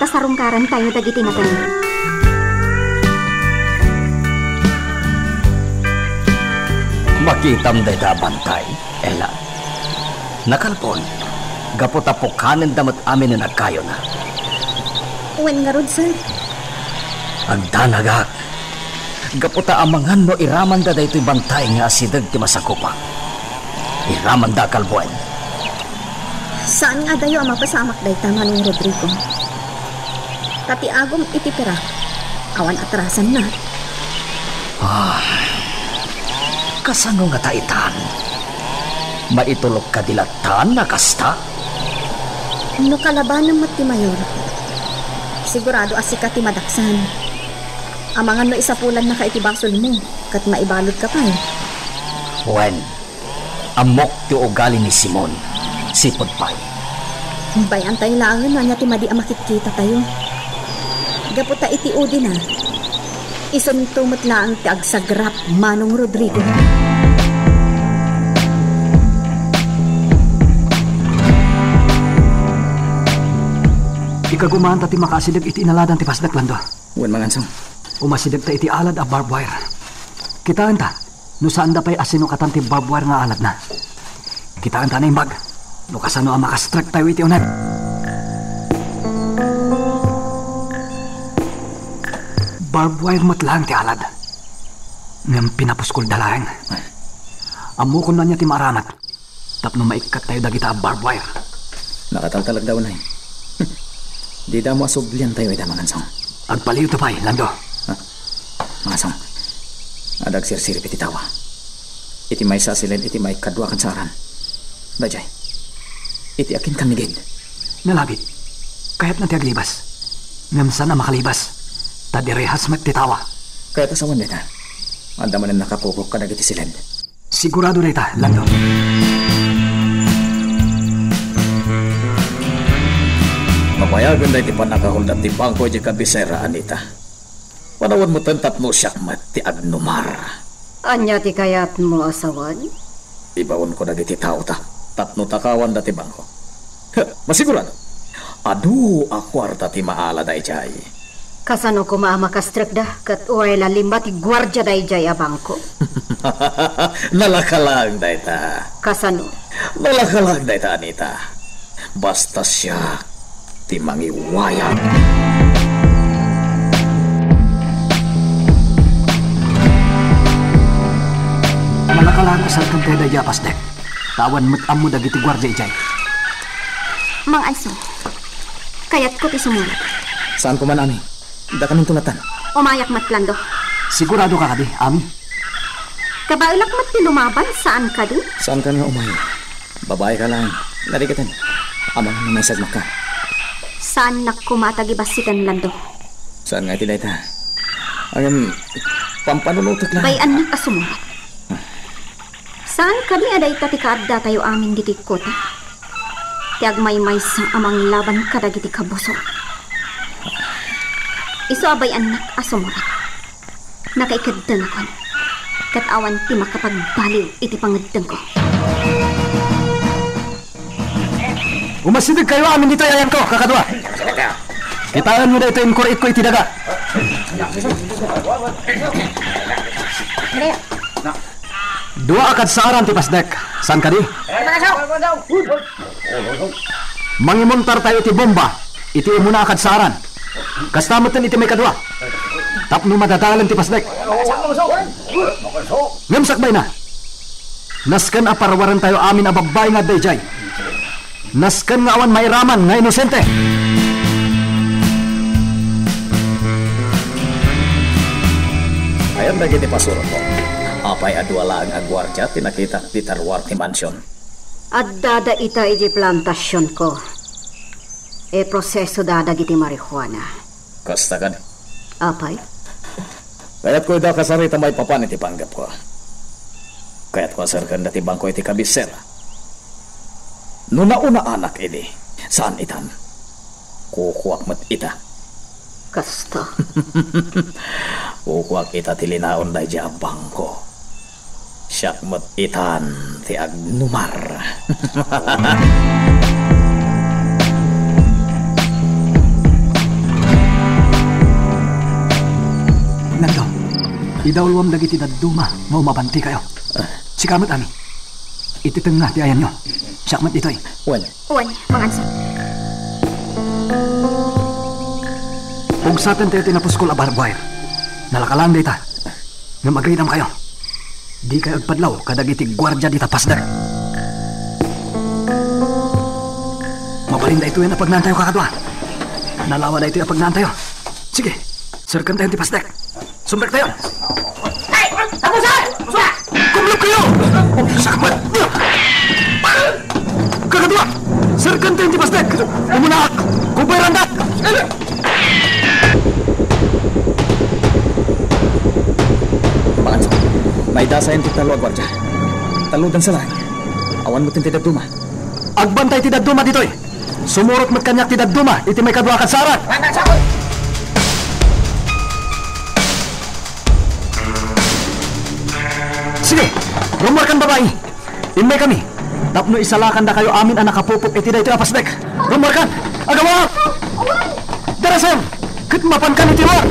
ta sarungkarantayo dagiti nateng. Makitam dayta a bantay, Ella. Nakalbon, gapu ta pukanenda met amin a nagkayona. Wen ngarud, sir. Agdanagak. Gapu ta amangan no iramanda daytoy bantay nga asideg ti masakupak. Iramanda a kalbuen. Saan nga adayo a mapasamak dayta, Manong Rodrigo. Ta ti agum iti pirak, awan atrasanna. Ah, kasano ngata itan? Maitulok kadi latta a kasta? No kalabanem met ti mayor, sigurado a sika ti madaksan. Amangan no isapulannaka iti basolmo, ket maibaludka pay. Wen, ammok ti ugali ni Simon. Sipud pay. Bay-antayo laengen no ania ti madi a makitkitatayo. Gapu ta iti udina, isunto met laeng ti agsagrap, Manong Rodrigo. Ikagumaanta ti makaasideg iti inaladan ti pasdek, Lando. Wen, Mangansong. Umasidegta iti alad a barbed wire. Kitaenta no saanda pay a sinukatan ti barbed wire nga aladna. Kitaenta a naimbag no kasano a makastriktayo iti uneg. Barbed wire met laeng ti alad. Ngem pinapuskolda laeng. Ammokon no ania ti maaramat tapno maikkattayo dagita a barbed wire. Nakataltalek da unay. Dida ammo a subliantayo ida, Mangansong. Agpaliiwta pay, Lando. Ah, Mangansong, adda agsirsirip iti tawa. Iti maysa a siled iti maikadua a kadsaaran. Daydiay. Iti akin kannigid. Nalabit. Kayatna ti aglibas. Ngem saan a makalibas. Ta direhas met ti tawa. Kayat a sawen dayta. Adda manen nakakukok kadagiti siled. Sigurado dayta, Lando. Papayagen dayta ti pannakahulda ti bangko idiay kabisera, Anita. Panawen metten tapno siak met ti agnumar. Ania ti kayatmo a sawen? Ibaonko dagiti taota tapno takawanda ti bangko. Heh, masigurado. Adu a kuarta ti maala daydiay. Kasano koma a makastrekda ket uray la lima ti guardia daydiay a bangko? Nalaka laeng dayta. Kasano? Nalaka laeng dayta, Anita. Basta siak ti mangiwayag. Nalaka laeng a sarken daydiay a pasdek. Ta awan met ammo dagiti guardia idiay. Mang Anso, kayatko ti sumurotek. Saan koma, Ami? Dakaminto natan. Umayak met, Lando. Sigurado ka kadi, Ami? Kabaelak met ti lumaban, saan kadi? Saan ka nga umay? Babae ka lang. Narigatan. Amangan no may sagmak ka. Saannak koma a tagibassitan, Lando. Saan nga iti dayta? Ngem, pampanunotek lang. Bay-annak a sumurotek. Saan kadi a dayta ti kaaddatayo amin ditoy kota? Ti agmaymaysa a manglaban kadagiti kabusor. Isu a bay-annak a sumurotek. Nakaikeddengakon, ket awan ti makapagbaliw iti pangeddengko. Umasidegkayo amin ditoy ayanko, kakadua. Kitaenyo daytoy inkuri-itko iti daga. Dua a kadsaaran ti pasdek. Saan kadi? Mangimontartayo iti bomba iti umuna a kadsaaran. Kasta metten iti maikadua. Tapno madadalen ti pasdek. Ngem sakbayna, nasken a parwarentayo amin a babbai nga adda idiay. Nasken nga awan mairaman nga inosente. Ayan dagiti pasurotmo. Apay a dua laeng a guardia ti nakitak ti tarwar ti mansion? Addada ita idiay plantasionko. Iprosesoda dagiti marijuana. Kasta kadi? Apay? Kayatko ida kasarita maipapan iti panggepko. Kayatko a serkenda ti bangko iti kabisera. No naunaanak idi, saan itan? Kukuak met ita. Kasta. Kukuak ita ti linaon daydiay a bangko. Siak met itan ti agnumar. Nando, idawluam dagiti dadduma nga umabantikayo. Sika met, Ami. Iti tengnga ti ayanyo. Siak met ditoy. Wen. Wen, Mang Anso. Pugsatentayo ti napuskol a barbed wire. Nalaka laeng dayta. Ngem agridamkayo. Dikayo agpadlaw kadagiti guardia dita pasdek. Mabalin daytoy a pagnaantayo, kakadua. Nalawa daytoy a pagnaantayo. Sige, serkentayon ti pasdek. Sumrektayon. Ay! Tapusan! Sura! Kumlupkayo! Sakbat! Kakadua! Serkentayon ti pasdek! Umunaak! Kuberandak! Bakit? Maidasayan ti tallo a guardia. Tallo dansa lang. Awan mo ti dadduma. Agbantay ti dadduma ditoy. Sumurot met kaniak ti dadduma iti maikadua a kadsaaran. Sige, rummuarkan, babai. Immaykami tapno isalakandakayo amin a nakapupok iti daytoy a pasdek. Rummuarkan! Agawaam! Darasem! Ket mapankan iti ruar!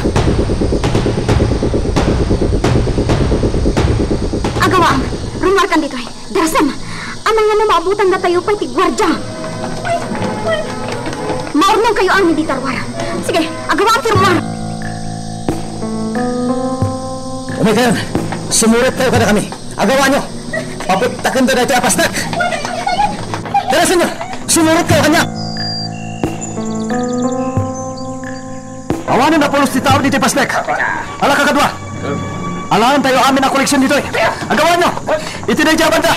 Agawaam! Rummuarkan ditoy! Darasem! Amangan no maabutannatayo pay ti guardia. Maurnongkayo amin dita ruar. Sige, agawaam ti rummuar. Umaykayon. Sumurottayo kadakami. Agawaanyo. Paputtakenda daytoy a pasdek. Darasenyo. Sumurotkayo kaniak. Awanen a pulos ti tao ditoy pasdek. Ala, kakadua. Alaentayo amin a koleksion ditoy. Agawanyo! Iti daydi a banda!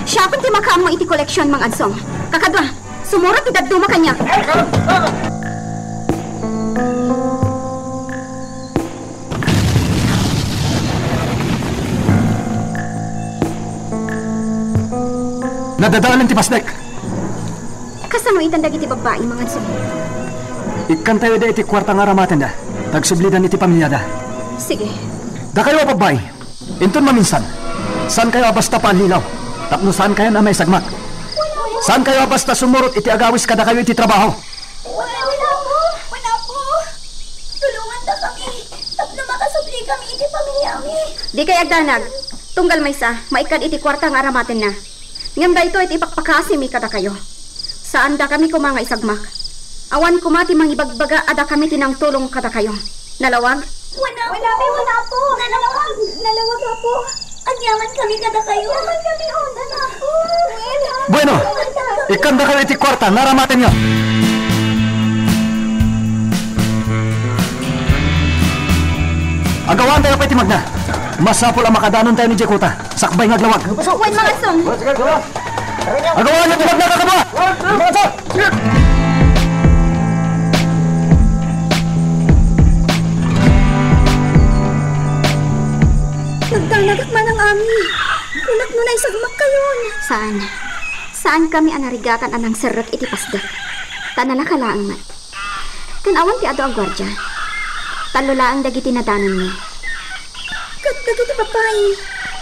Siakon ti makaammo iti koleksion, Mang Adsong. Kakadua, sumurot ti dadduma kaniak. Nadadaelen ti pasdek. Kasano itan dagiti babbai, Mang Adsong? Ikkantayo ida iti kuarta nga aramatenda, ta agsublidan iti pamiliada. Sige. Dakayo a babbai, inton maminsan, saankayo a basta paallilaw, tapno saankayon a maisagmak. Saankayo a basta sumurot iti agawis kadakayo iti trabaho. Wen, Apo! Wen, Apo! Tulongandakami tapno makasublikami iti pamiliami. Dikay agdanag. Tunggal maysa, maikkad iti kuarta nga aramatenna. Ngem daytoy ti ipakpakasimi kadakayo. Saandakami koma nga isagmak. Awan koma ti mangibagbaga a dakami ti nangtulong kadakayo. Nalawag? Wen, Apo! Wen, Apo! Wen, Apo! Nalawag! Nalawag, Apo! Agyamankami kadakayo. Agyamankami, oh, Apo! Wen, Apo! Bueno, ikkandakayo iti kuarta nga aramatenyo. Agawantayo pay ti magna. Masapul a makadanontayon idiay kuta. Sakbay nga aglawag. Wen, Mang Adsong. Agawanyo ti magna, kakadua! Nagdanagak manang Ami. Kunak no naisagmakkayon. Saan. Saankami a narigatan a nangserrek iti pasdek. Ta nalaka laeng met. Ken awan ti adu a guardia. Tallo laeng dagiti nadanonmi. Ket dagiti babbai?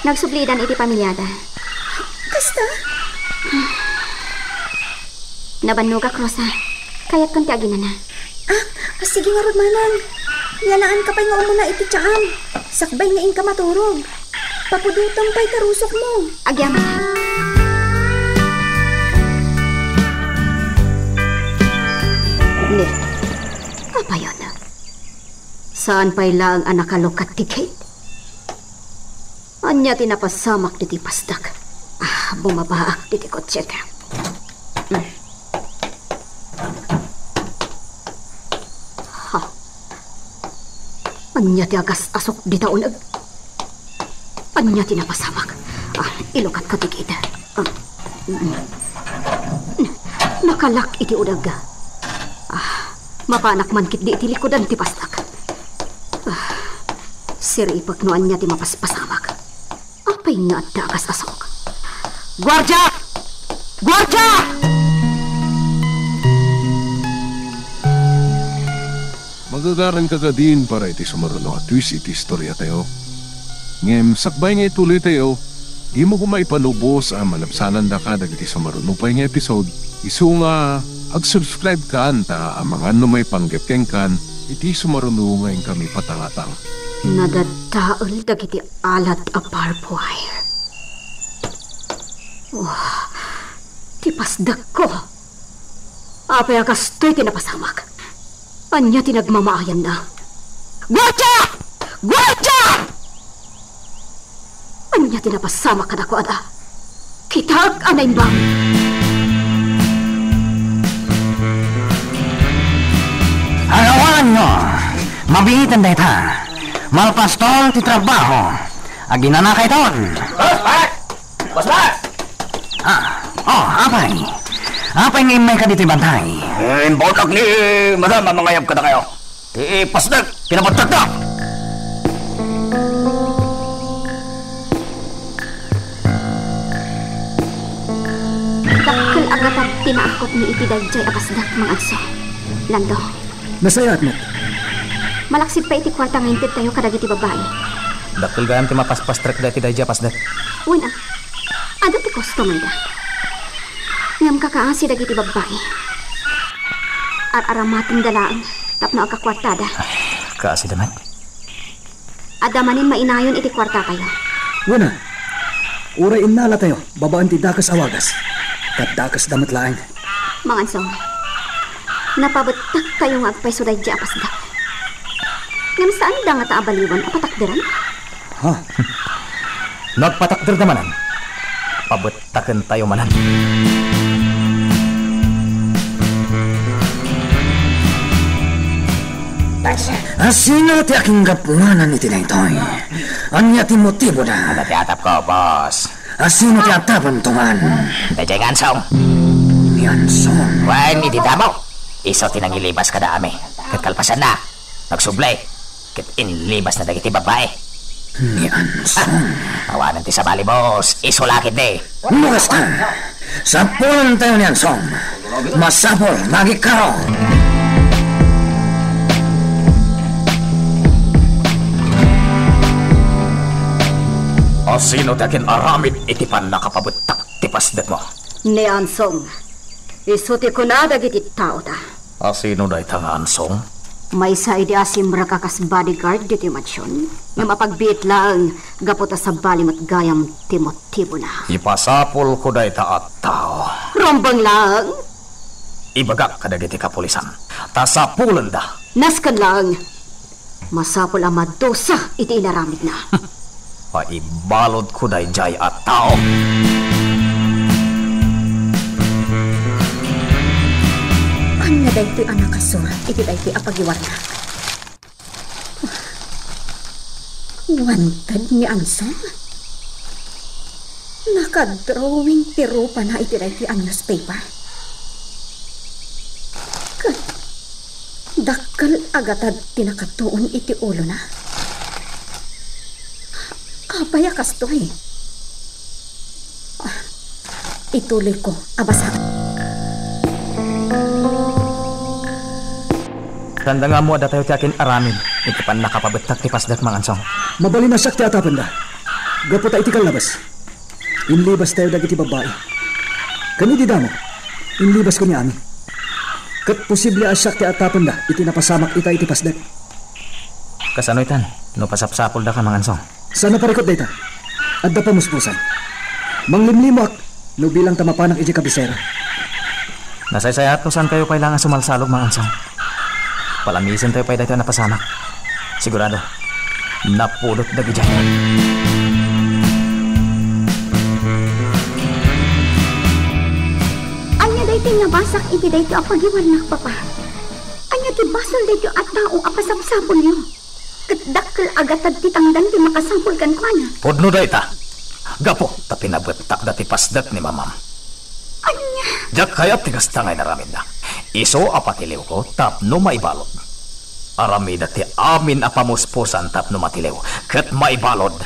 Nagsublidan iti pamiliada. Kasta? Nabannogak, Rosa. Kayatkon ti aginana. Ah, ah, sige ngarud manang. Yalaanka pay nga umuna iti tiam. Sakbay nga inka maturog. Papudotem pay ta rusokmo. Agyamanak. Ni, apayon? Saan pay laeng a nakalukat ti gate? Ania ti napasamak ditoy pasdek? Ah, bumabaak ditoy kotsek. Hmm. Ha? Ania ti agas-asok dita uneg? Ania ti napasamak? Ah, ilukatko ti gate. Ah, mm. Nakalak iti uneg. Ah, mapanak man ketdi iti likudan ti pasdek. Ah, siripek no ania ti mapaspasamak. Apay nga adda a kas-asok? Guardia! Guardia! Magagaranka kadin para iti sumaruno a twist iti istoriatayo. Ngem sakbay nga ituloytayo, dimo koma ipalubos a malabsanandaka dagiti sumaruno pay nga episode, isu nga ag-subscribe-kanto ta amangan no maipanggep kenka iti sumaruno nga inkami patangatang. Nadaddael dagiti alat a barbed wire. Wah, ti pasdekko. Apay a kastoy ti napasamak? Ania ti nagmamaayanna? Guardia! Guardia! Ania ti napasamak kadakuada? Kitaek a naimbag! Agawanyo! Mabiiten dayta! Malpastol ti trabaho! Aginanakayton! Boss, boss! Boss, boss! Ah, oh, apay? Apay nga immayka ditoy bantay? Eh, imbaonnak ni Madam a mangayab kadakayo. Ti pasdek, pinabagtakda! Dakkel a ngatad ti naakutmi iti daydiay a pasdek, Mang Adsong. Lando. Nasayaat met. Malaksid pay iti kuarta nga intedtayo kadagiti babbai. Dakkel gayam ti mapaspastrekda iti daydiay a pasdek. Wen a, adu ti customerda. Ngem kakaasi dagiti babbai. Ar-aramatenda laeng tapno agkakuartada. Kaasida met. Adda manen mainayon iti kuartatayo. Wen a, uray innalatayo babaen ti dakes a wagas, ket dakesda met laeng. Mang Adsong, napabettaktayo nga agpayso daydiay a pasdek. Ngem saanda ngata a baliwan a patakderan? Ha? No agpatakderda manen, pabettakentayo manen. Asino ti akinggapuanan iti daytoy? Ania ti motiboda? Adda ti atapko, boss. Asino ti atapentongan? Daydiay nga Ansong. Ni Ansong? Wen, idi damo. Isu ti nangilibas kada ami. Ket kalpasanna, nagsubli. Ket inlibasna dagiti babbai. Ni Ansong. Awanen ti sabali, boss. Isu la ketdi. No kasta, sapulentayo ni Ansong. Masapul nga agikkaron. Asino ti akin-aramid iti pannakapabettak ti pasdekmo? Ni Ansong. Isu ti kuna dagiti taoda. Asino dayta nga Ansong? Maysa idi a simrek a kas bodyguard ditoy mansion, ngem apagbiit laeng gapu ta sabali met gayam ti motibona. Ipasapulko dayta a tao. Rumbeng laeng! Ibagak kadagiti kapulisan, ta sapulenda. Nasken laeng. Masapul a madusa iti inaramidna. Paibaludko daydiay a tao. Ania daytoy a nakasurat iti daytoy a pagiwarnak? Wanted ni Ansong? Nakadrawing ti rupana iti daytoy a newspaper. Ket dakkel a gatad ti nakatuon iti ulona. Apay a kastoy? Ah, ituloyko a basa. Sanda nga ammo a datayo ti akin-aramid iti pannakapabettak ti pasdek, Mang Ansong. Mabalin a siak ti atapenda. Gapu ta iti kallabas, inlibastayo dagiti babbai. Ken idi damo, inlibasko ni Ami. Ket posible a siak ti atapenda iti napasamak ita iti pasdek. Kasano itan, no pasapsapuldaka, Mang Ansong? Saan a parikut dayta? Adda pamuspusan. Manglimlimoak no bilang ta mapanak idiay kabisera. Nasaysayaat no saankayo pay la nga sumalsalog, Mang Ansong. Palamisentayo pay daytoy a napasamak. Sigurado, napudot dagidiay. Ania daytoy nga basak iti daytoy a pagiwarnak, Papa? Ania ti basol daytoy a tao a pasapsapulyo? Ket dakkel a gatad ti tangdan ti makasapul kenkuana. Pudno dayta. Gapu ta pinabettakda ti pasdek ni Mamam. Ania? Diak kayat ti kasta nga inaramidda. Isu a patiliwko tapno maibalud. Aramida ti amin a pamuspusan tapno matiliw ket maibalud.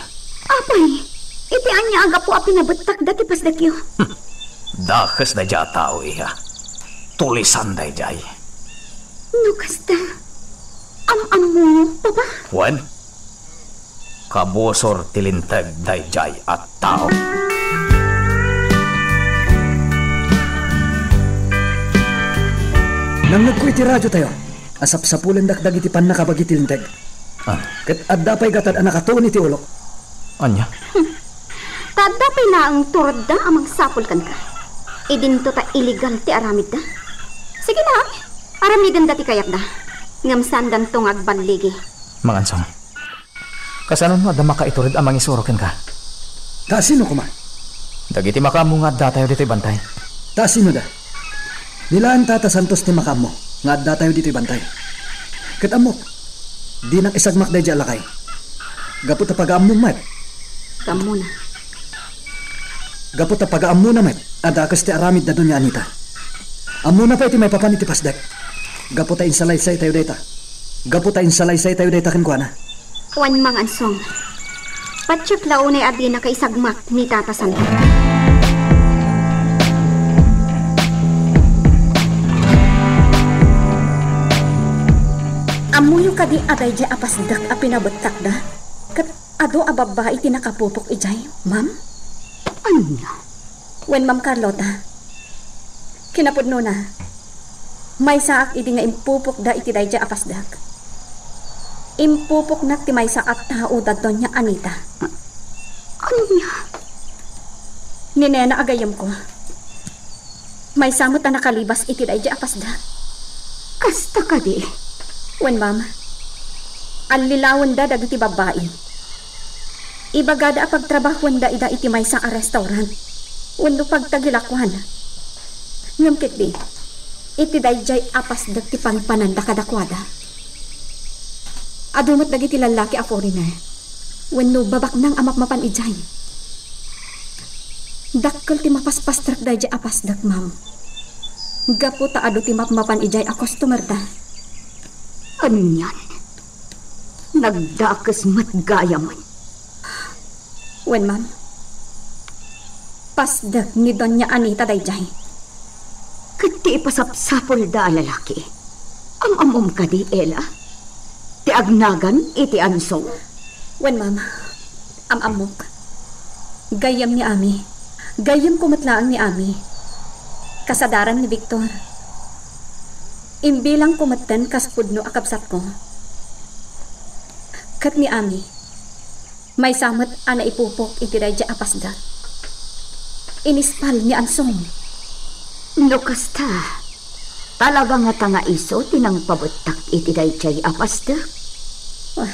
Apay, iti ania a gapu a pinabettakda ti pasdekyo? Hmm. Dakes daydiay a tao, iha. Tulisan daydiay. No kasta, am-ammoyo, Papa? Wen, kabusor ti linteg daydiay a tao. Nangngegko iti radiotayo a sapsapulendak dagiti pannakabagi ti linteg. Ah. Ket adda pay gatad a nakatuon iti ulok. Ania? Hmm. Ta adda pay laeng turotda a mangsapul kenka. Idinto ta illegal ti aramidda. Sige laeng, aramidenda ti kayatda. Ngem saandanto nga agballigi. Mang Ansong, kasano no adda makaitured a mangisuro kenka? Ta sino koma? Dagiti makaammo nga addatayo ditoy bantay. Ta sinoda? Ni laeng Tata Santos ti makaammo nga addatayo ditoy bantay. Ket ammok, dinak isagmak daydiay a lakay. Gapu ta pagaammom met. Kaammona. Gapu ta pagaammona met a dakes ti aramid da Doña Anita. Ammona pay ti maipapan iti pasdek. Gapu ta insalaysaytayo dayta. Gapu ta insalaysaytayo dayta kenkuana. Wen, Mang Ansong. Patiek la unay a dinaka isagmak ni Tata Santos. Ammoyo kadi a daydiay a pasdek a pinabettakda? Ket adu a babbai ti nakapupok idiay, ma'am? Ania? Wen, Ma'am Carlota. Kinapudnona, maysaak idi nga impupokda iti daydiay a pasdek. Impupoknak ti maysa a tao da Doña Anita. Ania? Ni nena a gayyemko. Maysa met a nakalibas iti daydiay a pasdek. Kasta kadi? Wen, ma'am. Allilawenda dagiti babbai. Ibagada a pagtrabahuenda ida iti maysa a restaurant wenno pagtagilakoan. Ngem ketdi, iti daydiay a pasdek ti panpananda kadakuada. Adu met dagiti lallaki a foreigner wenno babaknang a mapmapan idiay. Dakkel ti mapaspastrek daydiay a pasdek, ma'am, gapu ta adu ti mapmapan idiay a customerda. Anian? Nagdakes met gayamen. Wen, ma'am, pasdek ni Doña Anita daydiay. Ket ti ipasapsapulda a lalaki, am-ammom kadi, Ella? Ti agnagan iti ansong? Wen, ma'am, am-ammok. Gayyem ni Ami. Gayyemko met laeng ni Ami. Kasadaran ni Victor. Imbilangko metten kas pudno a kabsatko. Ket ni Ami, maysa met a naipupok iti daydiay a pasdek. Inispal ni Ansong. No kasta, talaga ngata nga isu ti nangpabettak iti daydiay a pasdek? Ah,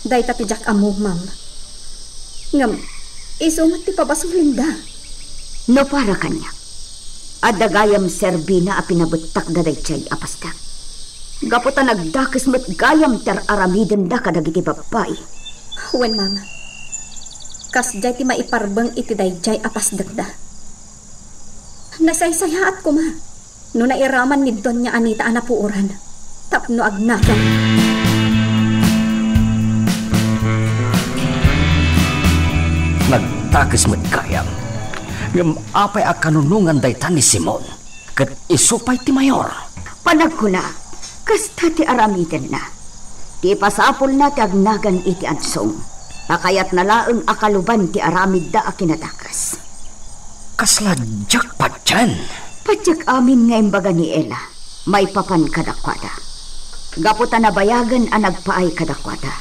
dayta ti diak ammo, ma'am. Ngem, isu met ti pabasolenda. No para kaniak, adda gayam serbina a pinabettakda daydiay a pasdek. Gapu ta nagdakes met gayam ti ar-aramidenda kadagiti babbai. Wen, ma'am. Kasdiay ti maiparbeng iti daydiay a pasdekda. Nasaysayaat koma no nairaman ni Doña Anita a napuoran tapno agnagan. Nagdakes met gayam. Ngem apay a kanunongan dayta ni Simon? Ket isu pay ti mayor. Panagkuna, kasta ti aramidenna. Ti pasapulna ti agnagan iti ansong. Ta kayatna laeng a kaluban ti aramidda a kinadakes. Kasla diak patien? Patiek amin nga imbaga ni Ella maipapan kadakuada. Gapu ta nabayagen a nagpaay kadakuada,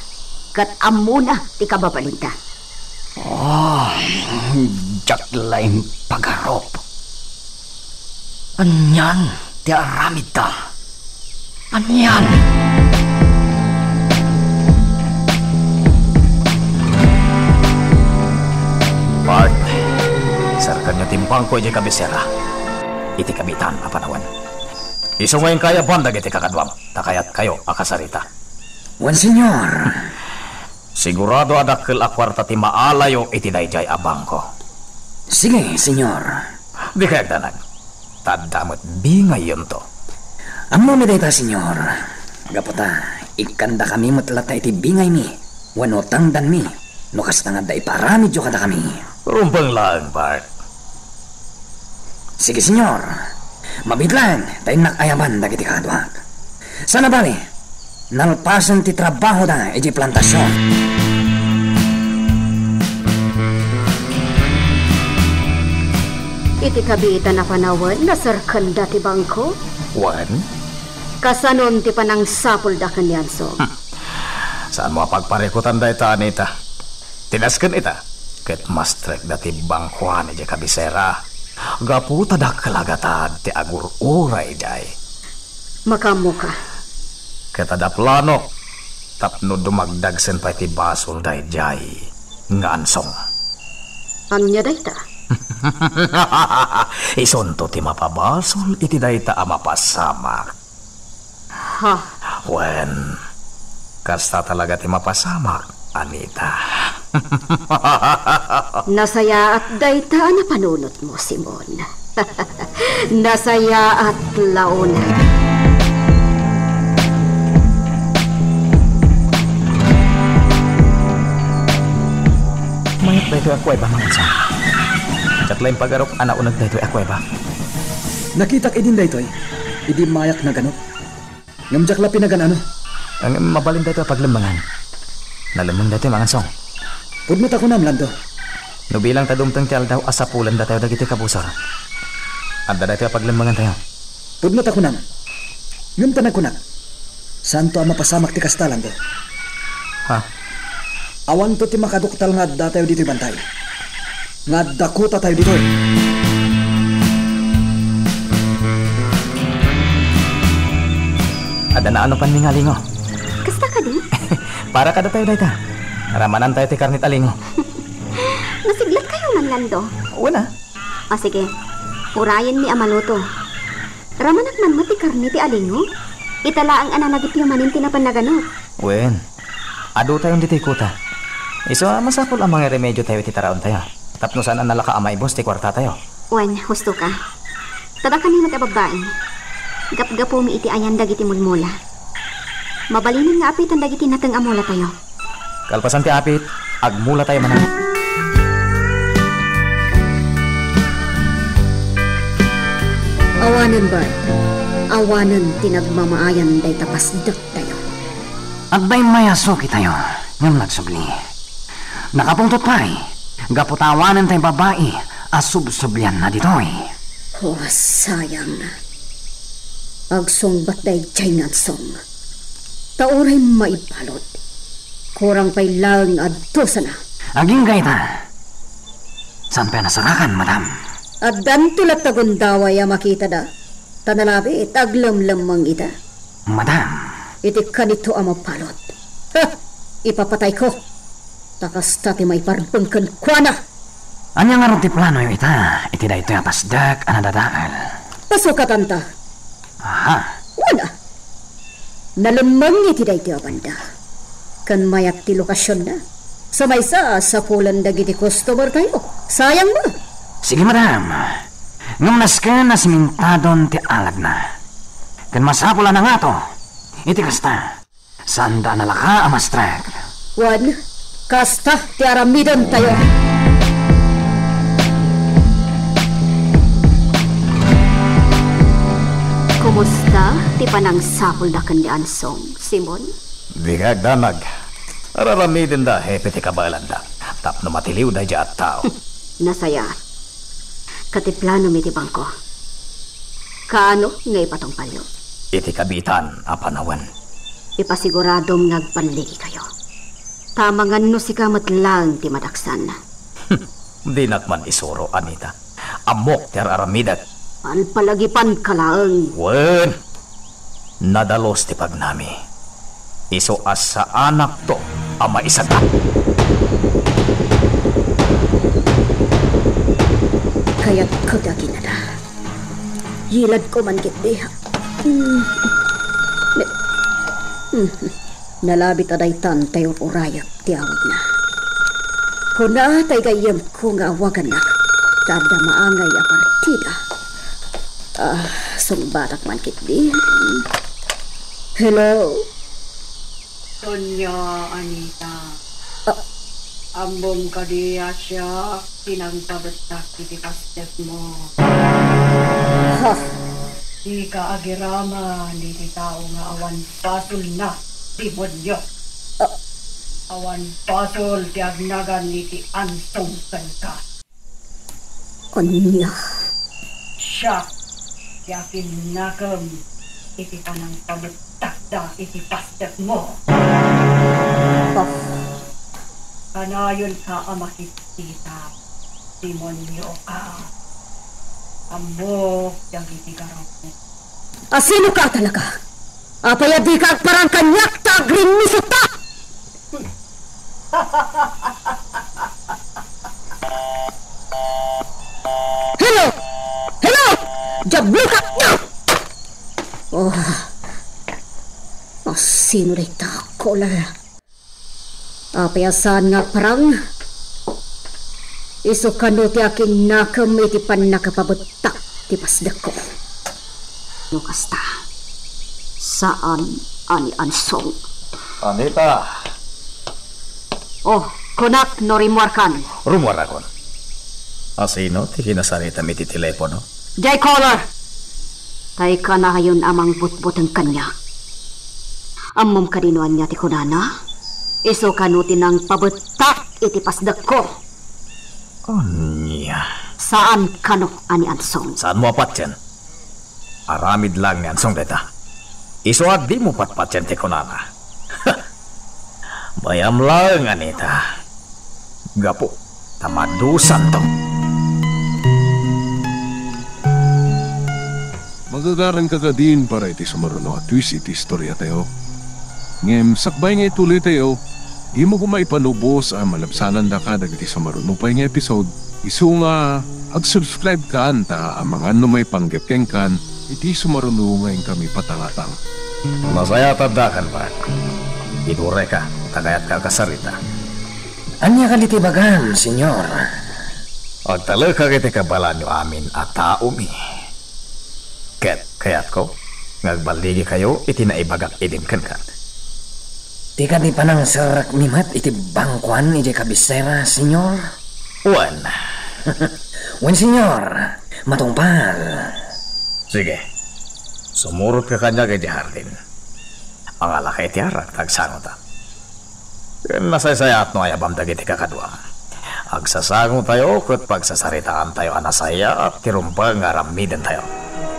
ket ammona ti kababalinda. Oh, diak la impagarup. Anian ti aramidda? Anian? Bart, serkenyo ti bangko idiay kabisera iti kabiitan a panawen. Isu nga inkayaban dagiti kakaduam, ta kayatkayo a kasarita. Wen, Señor. Sigurado a dakkel a kuarta ti maalayo iti daydiay a bangko. Sige, Señor. Dikay agdanag. Ta adda met bingayyonto. Ammomi dayta, Señor. Gapu ta ikkandakami met latta iti bingaymi wenno tangdanmi no kasta nga adda ipaaramidyo kadakami. Rumbeng laeng, Bart. Sige, Señor. Mabiit laeng ta innak ayaban dagiti kakaduak. Sana bali, nalpasen ti trabahoda idiay plantasion. Iti kabiitan a panawen, naserkenda ti bangko? Wen? Kasanon ti panangsapulda ken ni Anso? Hmm. Saanmo a pagparikutan dayta, Anita. Tinasken ita, ket mastrekda ti bangkoan idiay kabisera. Gapu ta dakkel a gatad ti agur-uray idiay. Makaammoka. Ket adda planok tapno dumagdagsen pay ti basol daydiay nga Ansong. Ania dayta? Isunto ti mapabasol iti dayta a mapasamak. Ha? Wen, kasta talaga ti mapasamak, Anita. Nasayaat dayta a napanunotmo, Simon. Nasayaat la unay. Mayat daytoy a kuweba, Mangansa. Diak la impagarup a nauneg daytoy a kuweba. Nakitak idin daytoy, idi mayak naganup. Ngem diak la pinagan-ano. Ngem mabalin daytoy a paglemmengan. Nalemmeng daytoy, Mangansong. Pudno ta kunam, Lando. No bilang ta dumteng ti aldaw a sapulen datayo dagiti kabusor, adda daytoy a paglemmengantayo. Pudno ta kunam. Ngem ta nagkunak, saanto a mapasamak ti kasta, Lando. Ha? Awanto ti makaduktal nga addatayo ditoy bantay. Nga adda kutatayo ditoy. Adda naanupanmi nga alingo. Kasta kadi? Para kadatayo dayta. Ramanantayo ti karne ti alingo. Nasiglatkayo man, Lando? Wen a. O sige, urayenmi a maluto. Ramanak man met ti karne ti alingo. Ita laeng a nalagipyo manen ti napan naganup. Wen, adutayon ditoy kuta. Isu a masapul a mangiremedio tayo iti taraon tayo. Tapno saan a nalaka a maibus ti kuarta tayo. Wen, husto ka. Ta dakami met a babbai, gapgapumi iti ayan dagiti mulmula. Mabalinen nga apiten dagiti nateng a mula tayo. Kalpasan ti apit, agmula tayo manen. Awanen, Bart. Awanen ti nagmamaayan dayta pasdek tayo. Agbaymayasuki tayo, ngem nagsubli. Nakapungtot pay, gapu ta awanen tay babai a subsublianna ditoy. Oh, sayang. Agsungbat daydiay nga adsong. Ta uray maibalud, kurang pay laeng a dusana. Agingga ita. Saan pay a nasarakan, madam? Addanto latta gundaway a makitada, ta nalabit aglemlemmeng ita. Madam. Iti kanito a mabalud. Ha! Ipapatayko. Ta kasta ti maiparbeng kenkuana. Ania ngarud ti planoyo ita iti daytoy a pasdek a nadadael? Pasukatanta. Aha. Wen a. Nalemmeng iti daytoy a banda. Ken mayat ti lokasionna. Sa maysa a sapulen dagiti customer tayo. Sayang met. Sige, madam. Ngem nasken a simintadon ti aladna. Ken masapul a nangato iti kasta. Saanda a nalaka a mastrek. Wen, kasta ti aramiden tayo. Kumusta ti panangsapulda ken ni Ansong, Simon? Dika agdanag. Araramidenda, hepe, ti kabaelanda tapno matiliw daydiay a tao. Nasayaat. Ket ti planomi ti bangko, kaano nga ipatungpalyo? Iti kabiitan a panawen. Ipasiguradom nga agballigikayo. Ta amangan no sika met laeng ti madaksan. Dinak man isuro, Anita. Ammok ti ar-aramidek. Palpalagipanka laeng. Wen, nadalus ti pagnami. Isu a saanakto a maisagak. Kayatko ti aginana. Yiladko man ketdi. Mm. Ne-, mm. Nalabit a daytan tay ur-urayek ti awagna. Kuna tay gayyemko nga awagannak, ta adda maangay a partida. Ah, sungbatak man ketdi. Hello? Sonia, Anita. Ah. Ammom kadi a siak ti nangpabettak iti pasdekmo? Ha? Dika agiraman iti tao nga awan basolna, demonio. Ah. Awan basol ti agnagan iti Ansong kenka. Ania? Siak ti akinnakem iti panangpabettakda iti pasdekmo. Ah. Kanayonka a makitita, demonioka. Ammok dagiti garupmo. A sinoka a talaga? Apay a dika agparang kaniak ta agrinnisota? Hello! Hello! Diabloka! Oh. Asino dayta a caller? Apay a saan nga agparang? Isu kano ti akinnakem iti pannakapabettak ti pasdekko? No kasta, saan a ni Ansong. Anita! Oh, kunak no rimmuarkan. Rummuarakon. Asino ti kinasaritam iti telepono? Jay caller! Tay kanayon a mangbutbuteng kaniak. Ammom kadi no ania ti kunana? Isu kano ti nangpabettak iti pasdekko? Ania? Saan kano a ni Ansong. Saanmo a patien? Aramid laeng ni Ansong dayta. Isu a dimo patpatien ti kunana. Mayam laeng, Anita. Gapu ta madusanto. Magagaranka kadin para iti sumaruno a twist iti istoriatayo. Ngem sakbay nga ituloytayo, dimo koma ipalubos a malabsanandaka dagiti sumaruno pay nga episode. Isu nga, ag-subscribe kan ta amangan no maipanggep kenkan iti sumaruno nga inkami patangatang. Nasayaat addakan, Pat. Inurayka, ta kayatka a kasarita. Ania kadi ti ibagam, Señor? Agtalekak iti kabaelanyo amin a taomi. Ket kayatko nga agballigikayo iti naibagak idin kenka. Ti kadi panangserrekmi met iti bangkoan idiay kabisera, Señor? Wen. Wen, Señor. Matungpal. Sige. Sumurotka kaniak idiay hardin. Mangalaka iti arak ta agsangota. Ken nasaysayaat no ayabam dagiti kakaduam. Agsasangotayo ket pagsasaritaantayo a nasayaat ti rumbeng nga aramidentayo.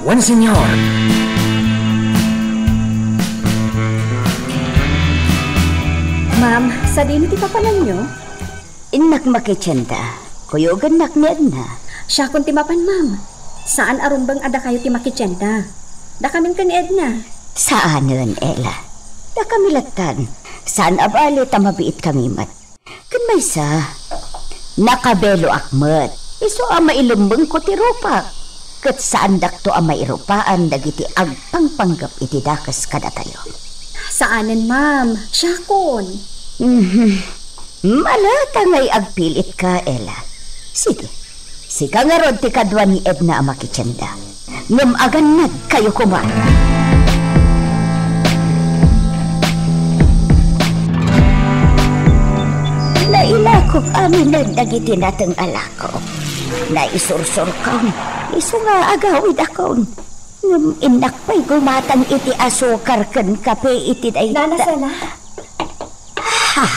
Wen, Señor. Ma'am, sadino ti papananyo? Innak makitienda. Kuyogennak ni Edna. Siakon ti mapan, ma'am. Saan a rumbeng a dakayo ti makitienda. Dakamin ken ni Edna. Saanen, Ella. Dakami lattan. Saan a bale ta mabiitkami met. Ken maysa, nakabeloak met. Isu a mailemmengko ti rupak. Ket saandakto a mairupaan dagiti agpangpanggep iti dakes kadatayo. Saanen, ma'am. Siakon. Mhm. Malata ngay agpilitka, Ella. Sige. Sika ngarud ti kadua ni Edna a makitienda. Ngem agannadkayo koma. Nailakok aminen dagiti nateng a lakok. Naisursurkon, isu nga agawidakon. Ngem innak pay gumatang iti asukar ken kape iti dayta. Nana Sena? Ha?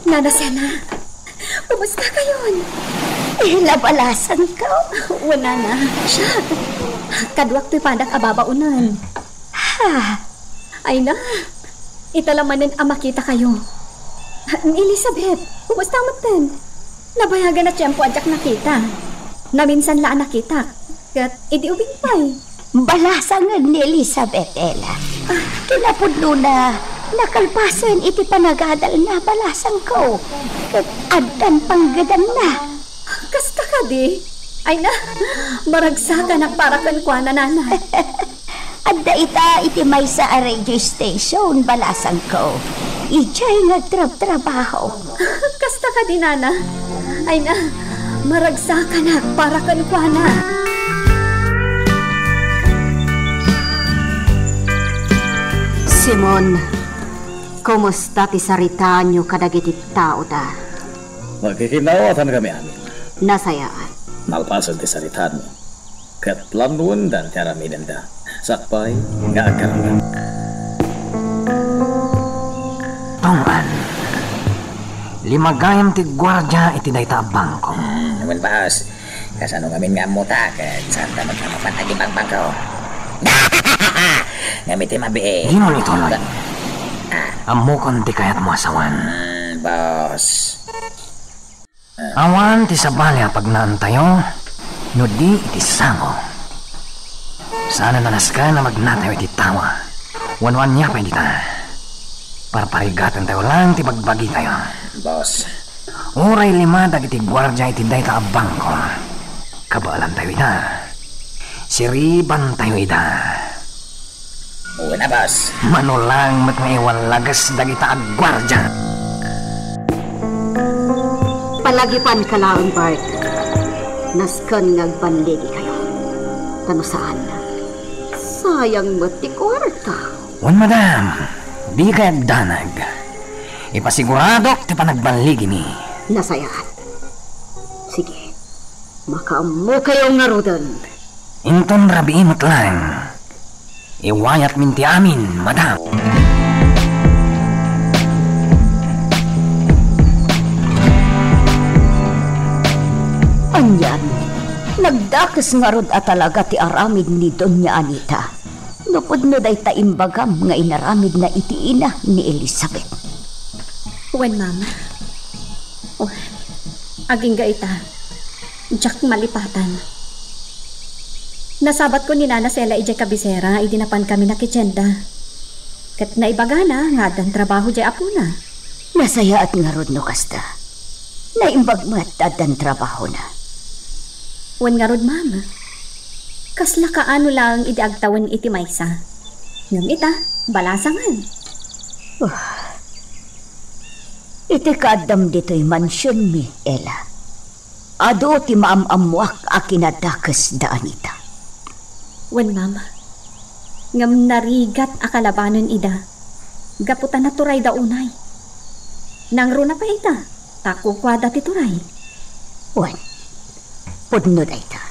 Nana Sena, kumusta kayon? Ella, balasangko. Wen, Nana. Siak. Kaduak toy padak a babaonen. Ha? Ay na, ita la manen a makitakayo. Ni Elizabeth, kumusta metten? Nabayagan a tiempo a diak nakita. Naminsan la a nakitak. Ket idi ubing pay. Balasangen ni Elizabeth, Ella. Ah. Kinapudnona, nakalpasen iti panagadalna, balasangko. Ket addan panggedangna. Kasta kadi? Ay na, maragsakanak para kenkuana, Nana. Adda ita iti maysa a radio station, balasangko. Idiay nga agtrabtrabaho. Kasta kadi, Nana? Ay na, maragsakanak para kenkuana. Simon, kumusta ti saritaanyo kadagiti taoda? Nagkikinaawatan kami amin. Nasayaat. Nalpasen ti saritaanmi. Ket planoenda ti aramidenda. Sakbay nga agkararag. Tong-an, lima gayam ti guardia iti dayta a bangko. Hmm, wen, boss. Kasano ngamin nga ammota ket saanta met nga mapan agibangbangko? Ngem iti mabiit. Dimo ni Toloy. Ah. Ammokon ti kayatmo a sawen. Hmm, boss. Awan ti sabali a pagnaantayo no di iti sango. Saan a nasken a magnatayo iti tawa wenno ania pay dita. Parparigatentayo lang ti bagbagitayo. Boss. Uray lima dagiti guardia iti dayta a bangko, kabaelantayo ida. Siribantayo ida. Una, boss. Mano lang met nga iwallages dagita a guardia. Palagipanka laeng, Bart. Nasken nga agballigikayo. Ta no saan, sayang met ti kuarta. Wen, madam, dikay agdanag. Ipasiguradok ti panagballigimi. Nasayaat. Sige, makaammokayo ngaruden. Inton rabii met laeng, iwayatmin ti amin, madam. Anian, nagdakes ngarud a talaga ti aramid ni Doña Anita. No pudno dayta imbagam nga inaramidna iti ina ni Elizabeth. Wen, ma'am. Oh, agingga ita. Diak malipatan. Nasabatko ni Nana Sela idiay kabisera idi napankami nakitienda. Ket naibagana nga addan trabaho diay apona. Nasayaat ngarud no kasta. Naimbag met ta addan trabahona. Wen ngarud, ma'am. Kasla kaano laeng idi agtawen iti maysa. Ngem ita, balasangen. Oh, Iti kaaddam ditoy mansionmi, Ella, adu ti maam-ammoak a kinadakes da Anita. Wen, ma'am. Ngem narigat a kalabanen ida, gapu ta naturayda unay. Nangruna pay ita, ta kukuada ti turay. Wen, pudno dayta.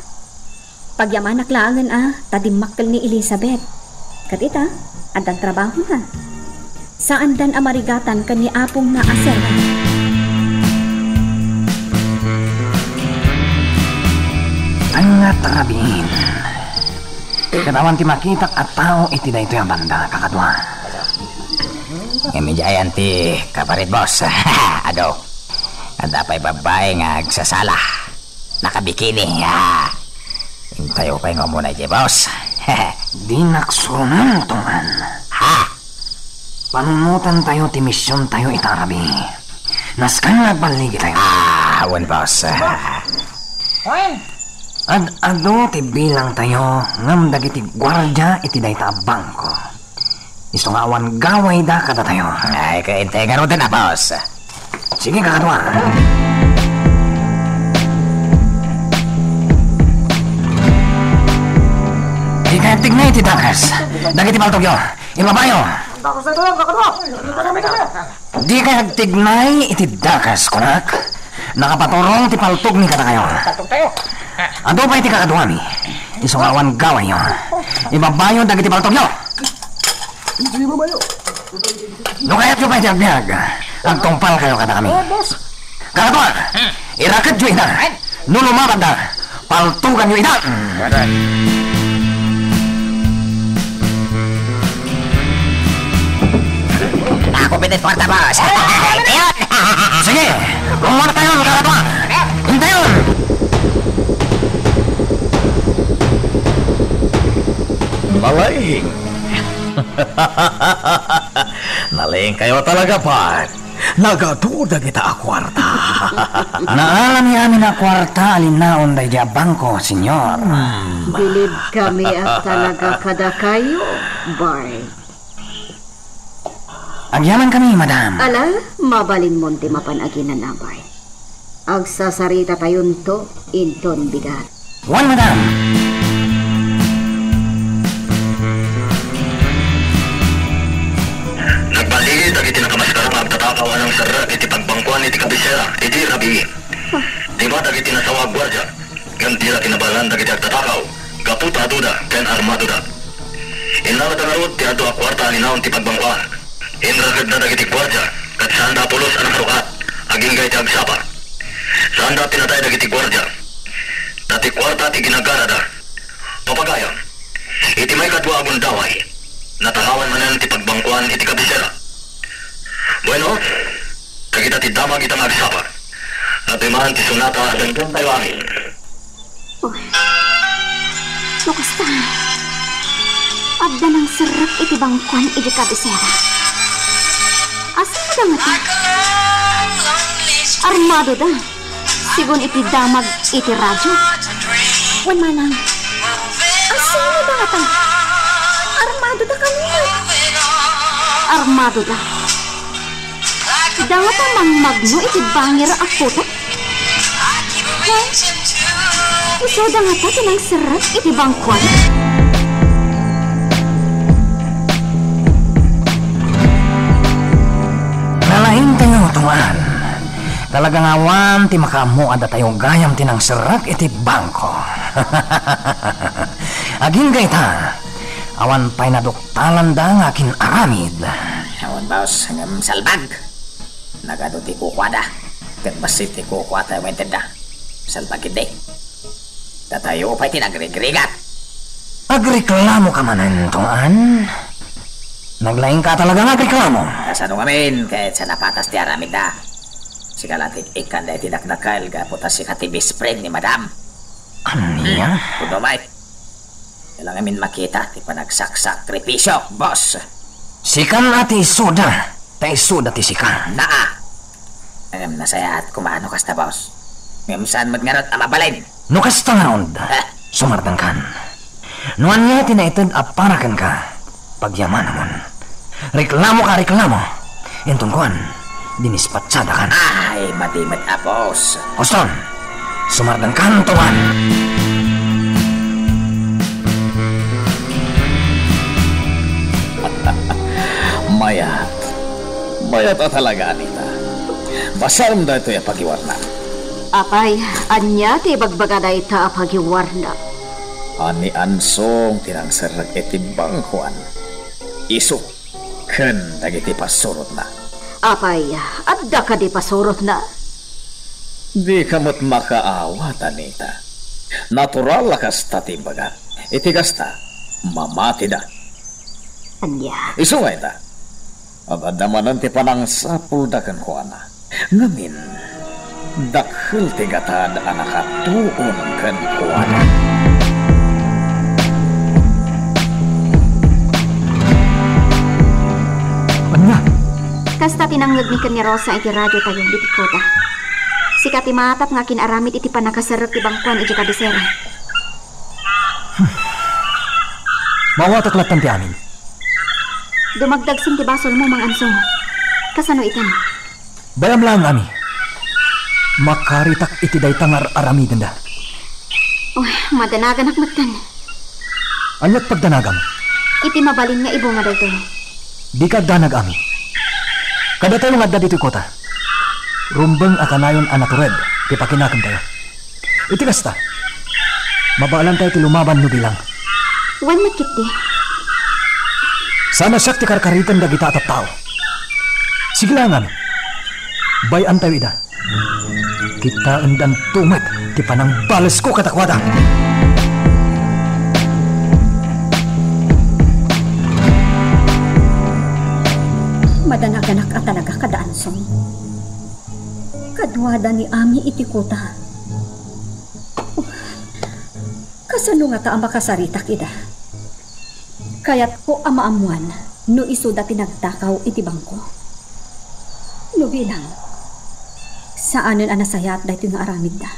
Pagyamanak laengen a ta dimmakkel ni Elizabeth. Ket ita, addan trabahona. Saandan a marigatan ken ni apongna a Sera. Ania ta rabiin? Ket awan ti makitak a tao iti daytoy a banda, kakadua. Ngem idiayan ti kabarit, boss. Adu. Adda pay babbai nga agsasala. Nakabikini, ha? Intayo pay nga umuna idiay, boss. Dinak suronen, Tungan. Ha? Panunotantayo ti misiontayo ita a rabii. Nasken nga agballigitayo. Ah, wen, boss. Wen? Ad-adu ti bilangtayo ngem dagiti guardia iti dayta a bangko. Isu nga awan gawayda kadatayo. Ay, kaintayo ngaruden a, boss. Sige, kakadua. Dikay agtignay iti dakes dagiti paltogyo. Ibabayo. Dakes daytoy, kakadua. Dikay agtignay iti dakes, kunak. Nakapaturong ti paltogmi kadakayo. Adu pay ti kakaduami. Isu nga awan gawayyo. Ibabayo dagiti paltogyo. No kayatyo pay ti agbiag, agtungpalkayo kadakami. Kakadua, iraketyo ida. No lumabanda, paltuganyo ida. Ako piti kwarta, boss. Ayun. Sige, kwartayon, kakadua. Intayon. Nalaing. Nalaingkayo talaga, Pat. Nagadu dagita a kuarta. Naalami amin a kuarta a linaon daydi a bangko, Senyor. Hmm. Bilibkami a talaga kadakayo, Bart. Agyamankami, madam. Ala, mabalinmon ti mapan aginana, Bart. Agsasaritatayon to inton bigat. Wen, madam. Nagbaligi dagiti nakamaskara nga agtatakaw a nangserrek iti pagbangkuan iti kabisera idi rabii. Dima dagiti nasawa a guardia, ngem dira kinabaelan dagiti agtatakaw gapu ta aduda ken armadoda. Innalada ngarud ti adu a kuarta a linaon ti pagbangkuan. Inrakedda dagiti guardia ket saanda a pulos a nakarukat agingga iti agsapa. Saanda a pinatay dagiti guardia, ta ti kuarta ti ginagarada. Papagayam, iti maikadua a gundaway, natakawan manen ti pagbangkuan iti kabisera. Bueno, dagita ti damag ita nga agsapa. Adda man ti sonata a denggenkayo amin. Uy. No kasta, adda nangserrek iti bangkuan iti kabisera. Asinoda ngata? Armadoda, sigun iti damag iti radio. Wen, manang, asinoda ngata? Armadoda kano? Armadoda. Dawata mangmagno iti bangir a kutek? Wen, isuda ngata ti nangserrek iti bangkuan? Nalaingtayo, Tungan. Talaga nga awan ti makaammo a datayo gayam ti nangserrek iti bangko. Agingga ita, awan pay naduktalanda nga akin-aramid. Awan, boss, ngem salbag. Nagadu ti kukuada, ket bassit ti kukuatayo nga intedda. Salbag ketdi. Datayo pay ti nagrigrigat. Agreklamo ka manen, Tungan? Naglaing ka talaga nga agreklamo? Kasano ngamin, ket sa napatas ti aramidda. Sika la ti ikkanda iti dakdakkel gapu ta sika ti best friend ni Madam. Ania? Hmm, kuno may. Kailangan min makita ti panagsakripisyo, boss. Sikan a ti isuda, ta isuda ti sika. Naa. Ngem nasayaat koma no kasta, boss. Ngem saan met ngarud a mabalin? No kasta ngarud, eh, sumardengkan. No ania ti naited a para kenka, pagyamanamon. Reklamo ka, reklamo. Inton kuan, Dinispatsadakan. Ay, madi met a boss. Huston, sumardengkan, Tuan. Mayat. Mayat a talaga, Anita. Basaem daytoy a pagiwarna. Apay, ania ti ibagbaga dayta a pagiwarna? A ni Ansong ti nangserrek iti bangkoan. Isu ken dagiti pasurotna. Apay, adda kadi pasurotna? Dika met makaawat, Anita. Natural a kasta ti ibagak. Iti kasta, mamatida. Ania? Isu nga ita, adda manen ti panangsapulda kenkuana. Ngamin, dakkel ti gatad a nakatuon kenkuana. Ania? Kasta ti nangngegmi ken ni Rosa iti radiotayo ditoy kuta. Sika ti matap nga akin-aramid iti pannakaserrek ti bangkoan idiay kabisera. Mawatek lattan ti amin. Dumagdagsen ti basolmo, Mang Ansong. Kasano itan? Bay-am laeng, Ami. Makaritak iti dayta nga ar-aramidenda. Uy, madanaganak metten. Aniat pagdanagam? Iti mabalin nga ibunga daytoy. Dika agdanag, Ami. Kadatayo nga adda ditoy kuta, rumbeng a kanayon a natured ti pakinakemtayo. Iti kasta, mabaelantayo ti lumaban no bilang. Wen met ketdi. Saan a siak ti karkariten dagita a tattao. Sige laeng, Ami. Bay-antayo ida. Kitaendanto met ti panangbalesko kadakuada. Madanaganak a talaga, Kada Ansong. Kaduada ni Ami iti kuta. Kasano ngata a makasaritak ida? Kayatko a maammuan no isuda ti nagtakaw iti bangko. No bilang, saanen a nasayaat daytoy nga aramidda.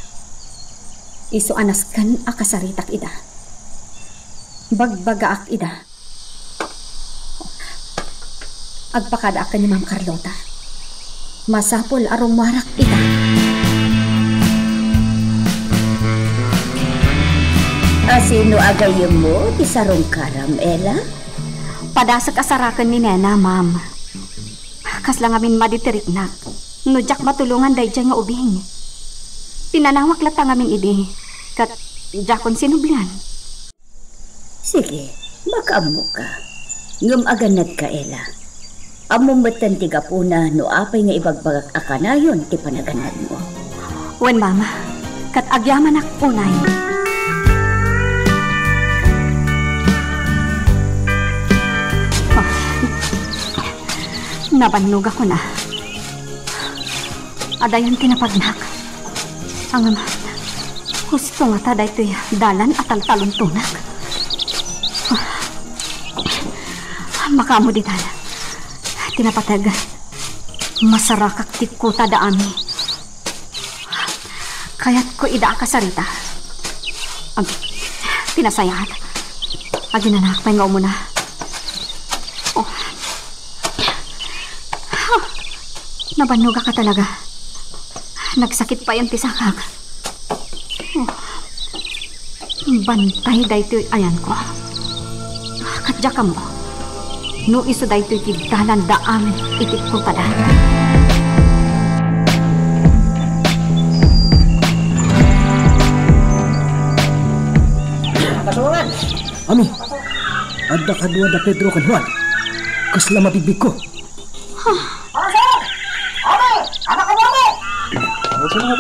Isu a nasken a kasaritak ida. Bagbagaak ida. Agpakadaak ken ni Ma'am Carlota. Masapul a rummuarak ita. A sino a gayyemmo ti sarungkaram, Ella? Padasek a saraken ni Nena, ma'am. Kasla ngamin madi ti riknak no diak matulongan daydiay nga ubing. Pinanawak latta ngamin idi, ket diakon sinublian. Sige, makaammoka. Ngem agannadka, Ella. Ammom metten ti gapuna no apay nga ibagbagak a kanayon ti panagannadmo. Wen, Mama, ket agyamanak unay. Ah, nabannogakon a. Adayon ti napagnak. Ngem, husto ngata daytoy dalan a taltalontonak. Makaammo ditan ti napateg. Masarakak ti kuta da Ami. Kayatko ida a kasarita. Ag-, ti nasayaat. Aginanaak pay nga umuna. Oh. Nabannogak a talaga. Nagsakit payen ti sakak. Oh. Bantay daytoy ayanko. Ket diak ammo no isu daytoy ti dalan da Ami iti kutada. Ami, adda kadua da Pedro ken Juan. Kasla mabigbigko. Apo, sir! Apo! Apo, kabuamo!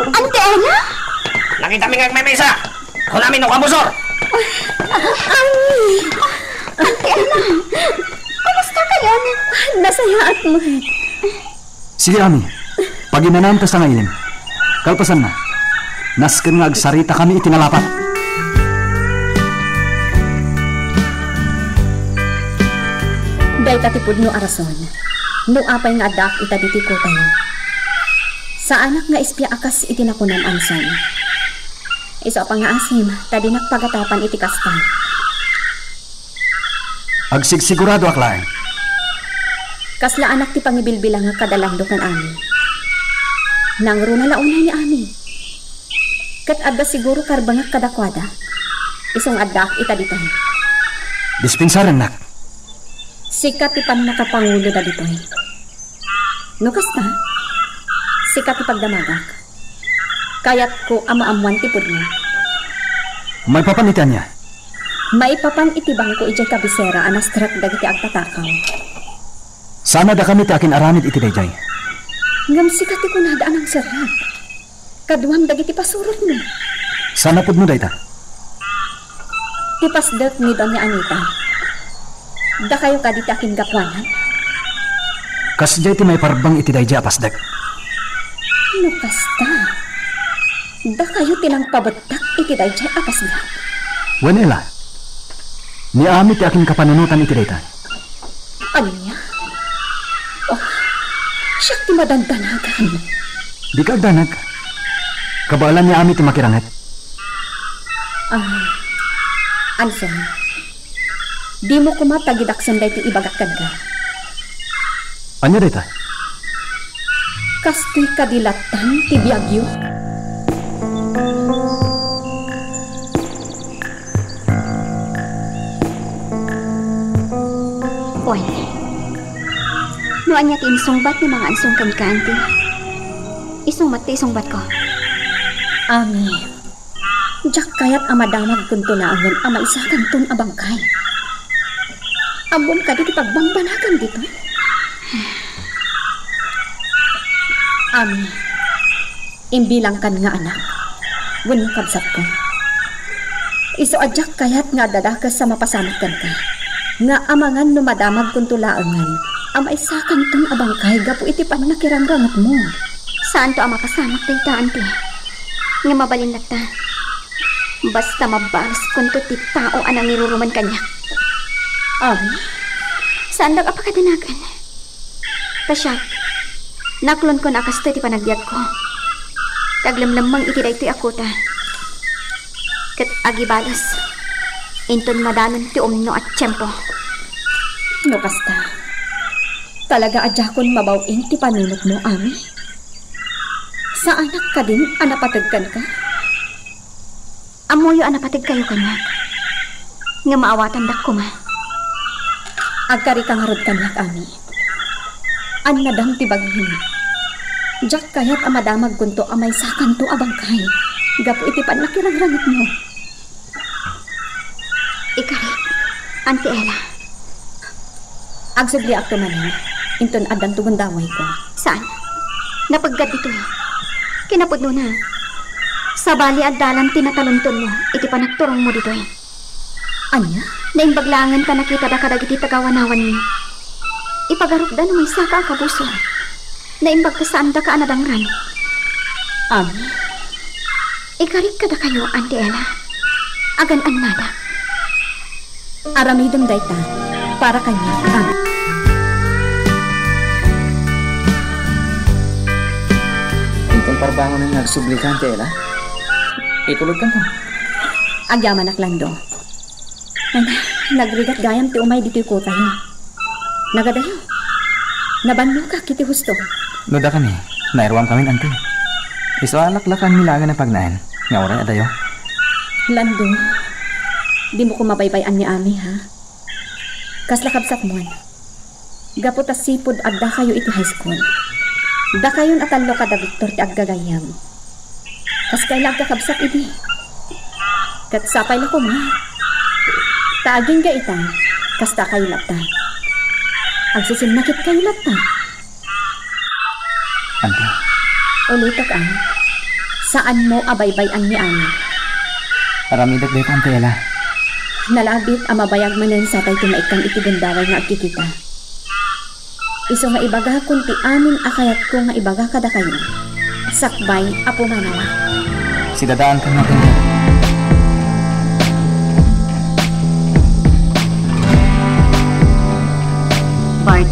Auntie Ella? Nakitami nga agmemesa! Kunami no kabusor! Ami! Auntie Ella! Kumusta kayon? Nasayaat met. Sige, Ami. Paginanaanta sa nga ilim. Kalpasanna, nasken nga agsaritakami iti nalapat. Dayta ti pudno a rason no apay nga addaak ita ditoy kutayo. Saanak nga ispia a kas iti nakunam, Ansong. Isu a pangngaasim ta dinak pagatapan iti kasta. Agsigsiguradoak laeng. Kasla anak ti pangibilbilangak kada lando ken Ami. Nangruna la unay ni Ami. Ket adda siguro karbengak kadakuada. Isu nga addaak ita ditoy. Dispensarennak. Sika ti pannakapanguloda ditoy. No kasta, sika ti pagdamagak. Kayatko a maammoan ti pudno. Maipapan iti ania? Maipapan iti bangko idiay kabisera a naserak dagiti agtatakaw. Saan a dakami ti akin-aramid iti daydiay? Ngem sika ti kunada a nangserak. Kaduam dagiti pasurotmo. Saan a pudno dayta? Ti pasdek ni Doña Anita. Dakayo kadi ti akingapuanan? Kasdiay ti maiparbeng iti daydiay a pasdek. No kasta, dakayo ti nangpabettak iti daydiay a pasdek. Wen, Ela, ni Ami ti akinkapanunotan iti dayta. Ania? Oh, siak ti madandanagan. Dika agdanag. Kabaelan ni Ami ti makiranget. Ah, Anson, dimo koma tagidaksen daytoy ibagak kenka. Ania dayta? Kastoy kadi lattan ti biagyo? Wen, no ania ti insungbat ni Mama Anson kenka, Auntie, isu met ti isungbatko. Ami, diak kayat a madamagkonto laengen a maisakanton a bangkay. Ammom kadi ti pagbambanagan ditoy? Ami, imbilangkan nga anak wenno kabsatko. Isu a diak kayat nga adda dakes a mapasamak kenka, nga amangan no madamagkonto laengen a maisakanton a bangkay gapu iti pannakirangrangetmo. Saanto a mapasamak dayta, Auntie. Nga mabalin latta, basta mabaleskonto ti tao a nangiruruman kaniak. Ami? Saandak a pakadanagan. Ta siak, naklonkon a kastoy ti panagbiagko. Ti aglemlemmeng iti daytoy a kuta. Ket agibales, inton madanon ti umno a tiempo. No kasta, talaga a diakon mabaw-in ti panunotmo, Ami? Saanak kadin a napateg kenka? Ammoyo a napateg kayo kaniak, ngem maawatandak koma. Agkarika ngarud kaniak, Ami. Annadam ti bagim. Diak kayat a madamagkonto a maysakanto a bangkay gapu iti pannakirangrangetmo. Ikarik, Auntie Ella. Agsubliakto manen, inton addanto gundawayko. Saan? Napeggad ditoy. Kinapudnona, sabali addalan ti natalontonmo iti panagturongmo ditoy. Ania? Naimbag laengen ta nakitada kadagiti tagawanawanmi. Ipagarupda no maysaka a kabusor. Naimbag ta saandaka a nadangran. Ami. Ikarik kadakayo, Auntie Ella. Agan-annada. Aramidem dayta para kaniak, Ami. Inton parbangonen nga agsublika, Auntie Ella, itulodkanto. Agyamanak, Lando. Ay, nagrigat gayam ti umay ditoy kutayo. Nagadayo. Nabannogak iti husto. No dakami, nairuamkamin, Auntie. Isu a laklakanmi laengen a pagnaen, nga uray adayo. Lando, dimo koma baybay-an ni Ami, ha? Kasla kabsatmon. Gapu ta sipud addakayo iti high school, dakayon a tallo kada Victor ti aggagayyem. Kaskay la agkakabsat idi. Ket sapay la koma. Ta agingga ita, kastakayo latta. Agsisinnakitkayo latta. Auntie. Ulitek, a. Saanmo a baybay-an ni Ami. Aramidek dayta, Auntie Ella. Nalabit a mabayag manen satay ti maikkan iti gundaway nga agkikita. Isu nga ibagakon ti amin a kayatko nga ibaga kadakayo. Sakbay a pumanaw. Sidadaankan natin. Bart,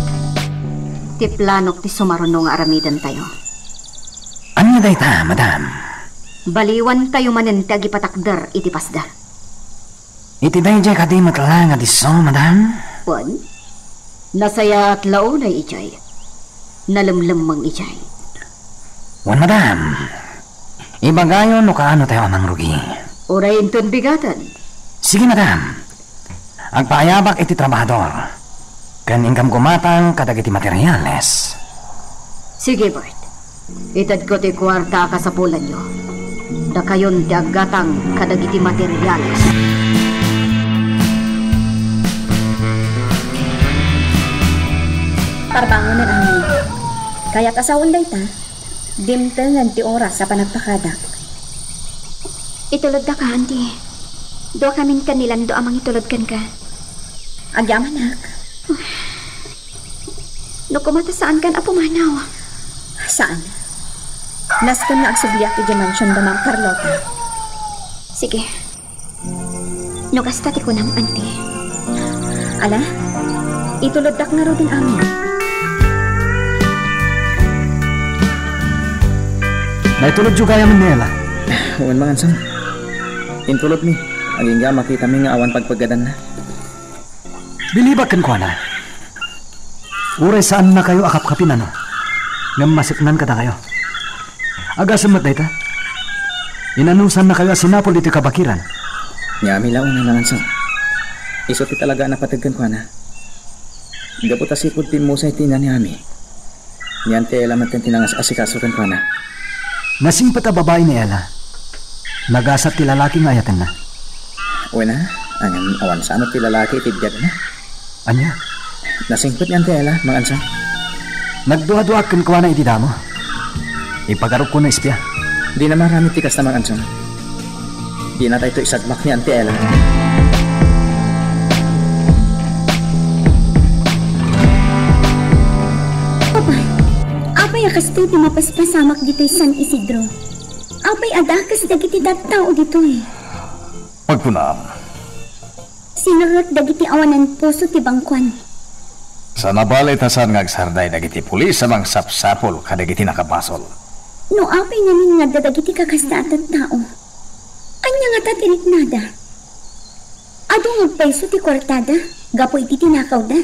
ti planok ti sumaruno nga aramidentayo. Ania dayta, madam? Baliwantayo manen ti agipatakder iti pasda. Iti daydiay kadi met la nga disso, madam? Wen, nasayaat la unay idiay. Nalemlemmeng idiay. Wen, madam, ibagayo no kaano tayo a mangrugi. Uray inton bigaten. Sige, madam. Agpaayabak iti trabahador, ken inka gumatang kadagiti materiales. Sige, Bert. Itedko ti kuarta a kasapulanyo. Dakayon ti aggatang kadagiti materiales. Parbangonan, Ami. Kayat a sawen dayta. Dimtengen ti oras a panagpakadak. Itulodda ka, Auntie. Duakamin ken ni Lando a mangitulod kenka. Agyamanak. No kuma ta saankan a pumanaw. Saan? Nasken nga agsubliak idiay mansion da Ma'am Carlota. Sige. No kasta ti kunam, Auntie. Ala, ituloddak ngaruden amin. Naitulodyo gayam ni Ella? Wen, Mangang Sam. Intulodmi. Agingga makitami nga awan pagpaggadanna. Bilibak kenkuana. Uray saannakayo a kapkapin, ano, ngem maseknan kadakayo. Agasem met dayta. Inanusannakayo a sinapul iti kabakiran. Ni Ami la unay, Mangang Sam. Isu ti talaga a napateg kenkuana. Gapu ta sipud pimmusay ti ina ni Ami, ni Auntie Ella met ti nangas-asikaso kenkuana. Nasingpet a babai ni Ella. Nagasat ti lalaki nga ayatenna. Wen a, ngem awan sa met ti lalaki iti biagna. Ania? Nasingpet ni Auntie Ella, Mangang Sam. Nagduaduaak kenkuana iti damo. Ipagarupko no ispia. Dina maaramid ti kasta, Mangang Sam. Dinatayto isagmak ni Auntie Ella. Apay, apay a kastoy ti mapaspasamak ditoy San Isidro? Apay a dakes dagiti tattao ditoy? Pagkunam. Sinerrek dagiti awanan puso ti bangkuan. Saan a bale ta saan nga agsarday dagiti pulis a mangsapsapul kadagiti nakabasol. No apay ngamin nga adda dagiti kakasta a tattao, ania ngata ti riknada? Adu nga agpayso ti kuartada gapu iti tinakawda,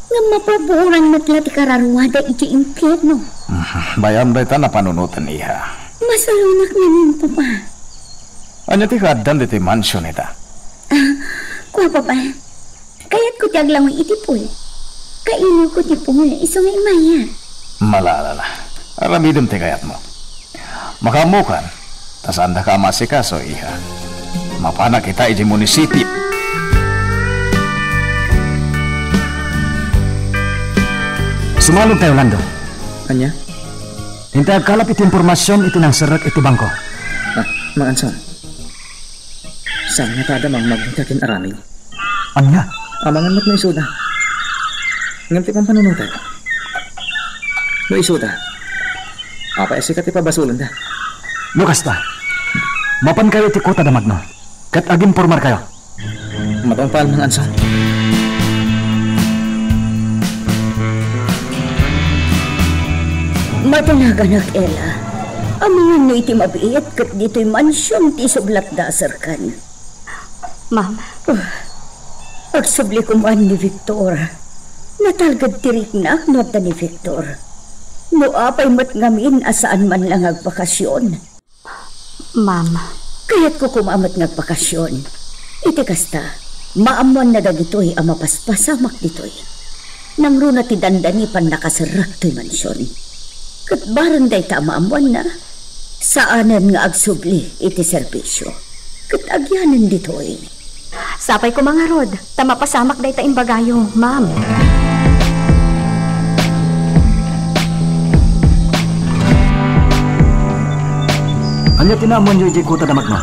ngem mapupuoran met la ti kararuada iti impierno. Mhm. Bay-am dayta napanunoten, iha. Masalonak ngamin, Papa. Ania ti kaaddan ditoy mansion ita? Ah, kua, Papa. Kayatko ti aglangoy iti pool. Kailiwko ti pool isu nga immaya. Malala la. Aramidem ti kayatmo. Makaammokan, ta saandaka a maasikaso, iha. Mapanak ita idiay munisipio. Sumalog tayo, Lando. Ania? Intay agkalap iti impormasion iti nangserrek iti bangko. Ah, Mangang Sam. Saan ngata a mangmagno ti akin-aramid? Ania? Amangan met no isuda. Ngem ti pampanunotek, no isuda, apay a sika ti pabasolenda? No kasta, mapankayo iti kota da Magno, ket agimpormarkayo. Matungpal, Mangang Sam. Matalaganak, Ella. Amangan no iti mabiit ket ditoy mansion ti isublatda a serkan. Ma'am. Ah, agsubli koma ni Victor. Natalged ti riknak no adda ni Victor. No apay met ngamin a saan man la nga agbakasion. Ma'am. Kayatko koma met nga agbakasion. Iti kasta, maammoanna dagitoy a mapaspasamak ditoy. Nangruna ti dandani pannakaserrek toy mansion. Ket bareng dayta a maammoanna, saanen nga agsubli iti serbisio ket agyanen ditoy. Sapay koma ngarud, ta mapasamak dayta imbagayo, ma'am. Ania ti naammoanyo idiay kota da Magno?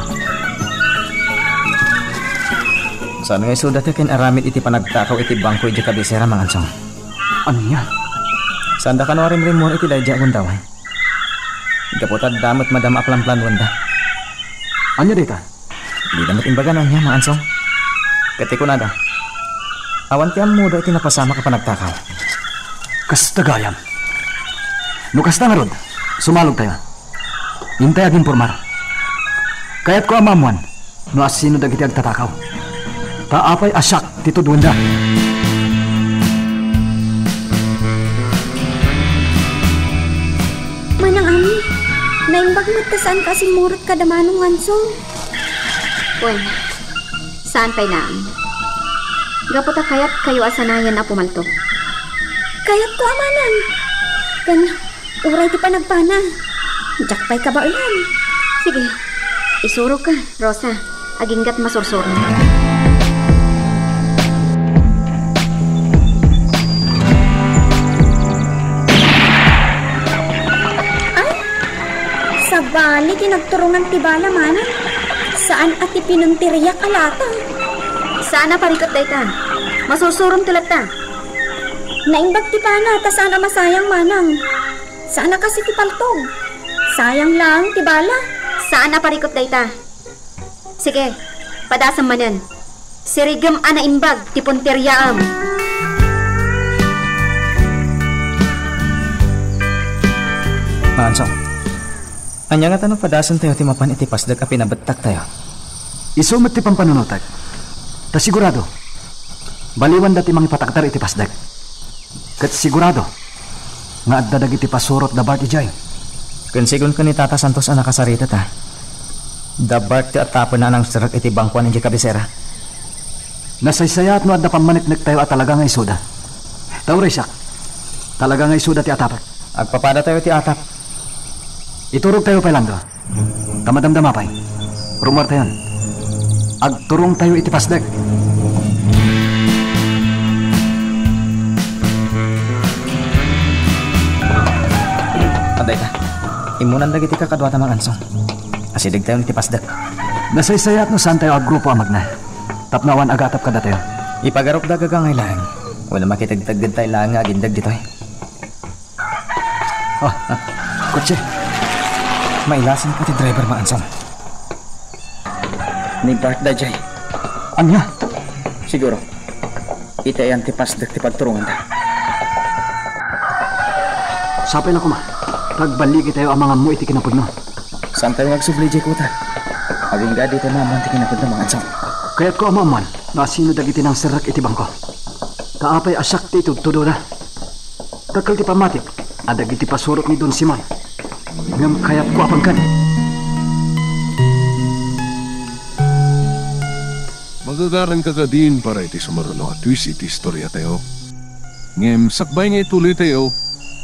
Saan nga isuda ti akin-aramid iti panagtakaw iti bangko idiay kabisera, Mangang Sam. Ania? Saanda kano a rimrimmuar iti daydiay a gundaway? Gapu ta adda met madama a planplanuanda. Ania dayta? Dida met imbaga no ania, Mangang Sam. Ket ti kunada, awan ti ammoda iti napasamak a panagtakaw. Kasta gayam. No kasta ngarud, sumalogtayo. Intay agimpormar. Kayatko a maammoan no asino dagiti agtatakaw. Ta apay a siak ti tudoenda? Manang Ami, Naimbag met ta saan ka simmurot kada Manong Ansong. Wen, saan pay laeng. Gapu ta kayatkayo a sanayen a pumaltok. Kayatko a manang. Ken, uray ti panagpana. Diak pay kabaelan. Sige, isurok ka, Rosa. Aginggat masursuro. Ay, sabali ti nagturongan ti bala, manang. Saan a ti pinunteriak a lata. Saan a parikut dayta. Masursurom ti latta. Naimbag ti pana, ta saan a masayang, manang. Saan a kasi ti paltog. Sayang lang ti bala. Saan a parikut dayta. Sige, padasem manen. Sirigem a naimbag ti punteriaem. Manong Ansong, ania ngata no padasentayo ti mapan iti pasdek a pinabettaktayo? Isu met ti pampanunotek. Ta sigurado, baliwanda ti mangipatakder iti pasdek. Ket sigurado nga adda dagiti pasurot da Bart idiay. Ken sigun ken ni Tata Santos a nakasaritata, da Bart ti attapenna a nangserrek iti bangkoan idiay kabisera. Nasaysayaat no adda pammaneknektayo a talaga nga isuda. Ta uray siak, talaga nga isuda ti atapek. Agpapadatayo iti atap. Iturogtayo pay laeng. Ta madamdama pay. Rummuartayon. Agturongtayo iti pasdek. Adda ita. Immunan dagiti kakaduata, Manong Ansong. Asidegtayon iti pasdek. Nasaysayaat no saantayo a grupo a magna. Tapno awan agatap kadatayo. Ipagarupda gagangay laeng. Wen a makitegteggedtayo laeng nga agindeg ditoy. Oh, ah, kotse. Mailasin ko ti driver, Manong Ansong. Ni Bart daydiay. Ania? Siguro, iti ayan ti pasdek ti pagturonganda. Sapay la koma, ta agballigitayo a mangammo iti kinapudno. Saantayo nga agsubli idiay kuta. Agingga dita maammoan ti kinapudno, Manong Ansong. Kayatko a maammoan no asino dagiti nangserrek iti bangko. Ta apay a siak ti itudtudona. Dakkel ti pammatik a dagiti pasurot ni Don Simon. Ngem kayatko a pangken. Magagaranka kadin para iti sumaruno a twist iti istoriatayo. Ngem sakbay nga ituloytayo,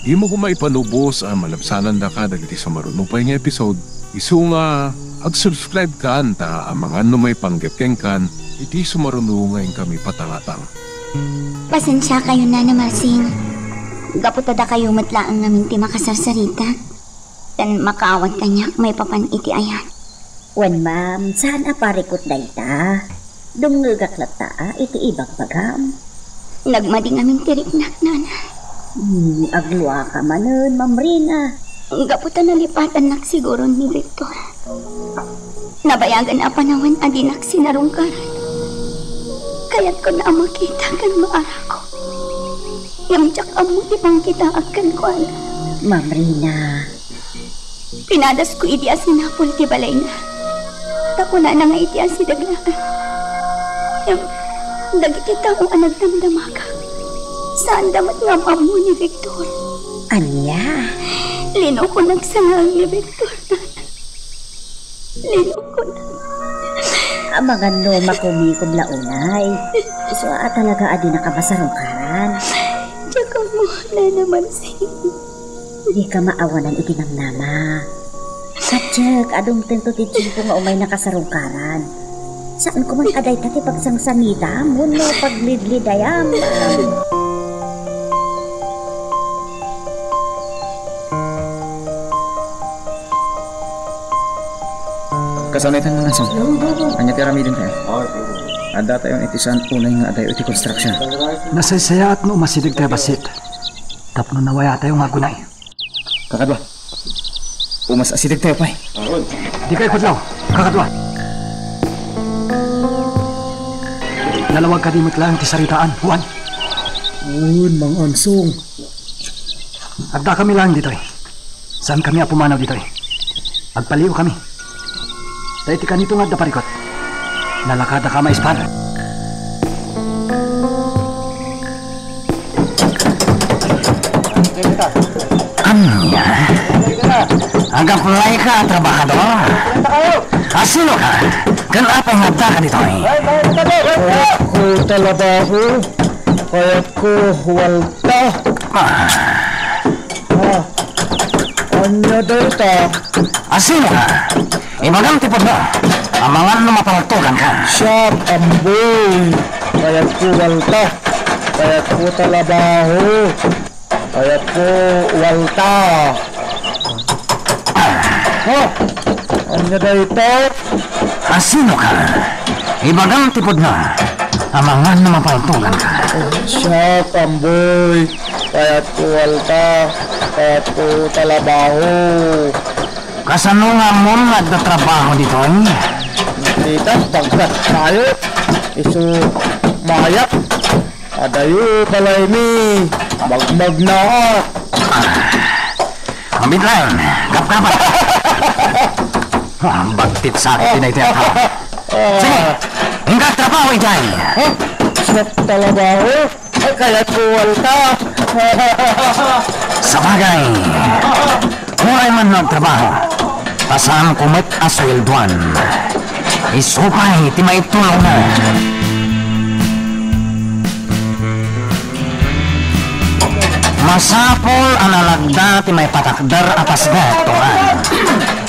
dimo koma ipanubos a malabsanandaka dagiti sumaruno pay nga episode. Isu nga, ag-subscribe kan ta amangan no maipanggep kenkan iti sumaruno nga inkami patangatang. Pasensiakayon, Nana Marsing. Gapu ta dakayo met laeng ngamin ti makasarsarita. Tan makaawat kaniak maipapan iti ayan. Wen, ma'am, saan a parikut dayta. Dumngegak latta a iti ibagbagam. Nagmadi ngamin ti riknak, Nana. Hmm, agluaka manen, Ma'am Rina. Gapu ta nalipatannak siguro ni Victor. Nabayagan a panawen a dinak sinarungkaran. Kayatko a makita ken maarako. Ngem diak ammo ti pangkitaak kenkuana. Ma'am Rina. Pinadasko idi a sinapul ti balayna. Ta kunana nga iti asideg laeng. Ngem dagiti tao a nagdamdamaka, saanda met nga am-ammo ni Victor. Ania? Linukonak sangag ni Victor. Linukonak. Amangan no makumikom la unay. Isu a talaga a dinaka masarungkaran. Diak ammo, Nana Marsing. Dika maawanan iti namnama. Sadiak, adun tento ti tiempo nga umaynaka sarungkaran. Saan ko man a dayta ti pagsangsangitam wenno paglidlidayam. Kasano ita, Manong Ansong? Ania ti aramidentayo? Addatayon iti saan unay nga adayo iti konstruksion. Nasaysayaat no umasidegtayo bassit tapno nawayatayo nga agunay. Kakadua, umas-asidegtayo pay. Dikay pudlaw, kakadua. Nalawag kadi met laeng ti saritaan, Juan? Wen, Manong Ansong. Addakami laeng ditoy. Saankami a pumanaw ditoy. Agpaliwkami. Ta iti kanito nga adda parikut, nalakadaka maispan. Ania? Ag-apply ka a trabahador? Asino ka? Ken apay nga adda ka ditoy? Kayatko talabaho. Kayatko walta. Ah. Ah. Ania dayta? Asino ka? Ibagam ti pudno. Amangan no mapaltugan ka. Siak, Amboy. Kayatko walta. Kayatko talabaho. Kayatko walta. Oh, ania dayta? Asino ka? Ibagam ti pudno. Amangan no mapaltugan ka. Siak, Amboy. Kayatko walta. Kayatko talabaho. Kasano nga ammom nga adda trabaho ditoy? Dita, baggat tayo. Isu, mayak. Adayo, balaymi. Magmagnaak. Ah. Mabitlan, kapkapat. Ah, bagtit sakit din iti ato. Ah. Sige, inka trabaho idiay. Huh? Siak talabaho? Ay, kayatko walta. Sabagay, uray man no agtrabaho, ta saanko met a sueldoan. Isu pay ti maitulongna. Masapul a nalagda ti maipatakder a pasnek, turan.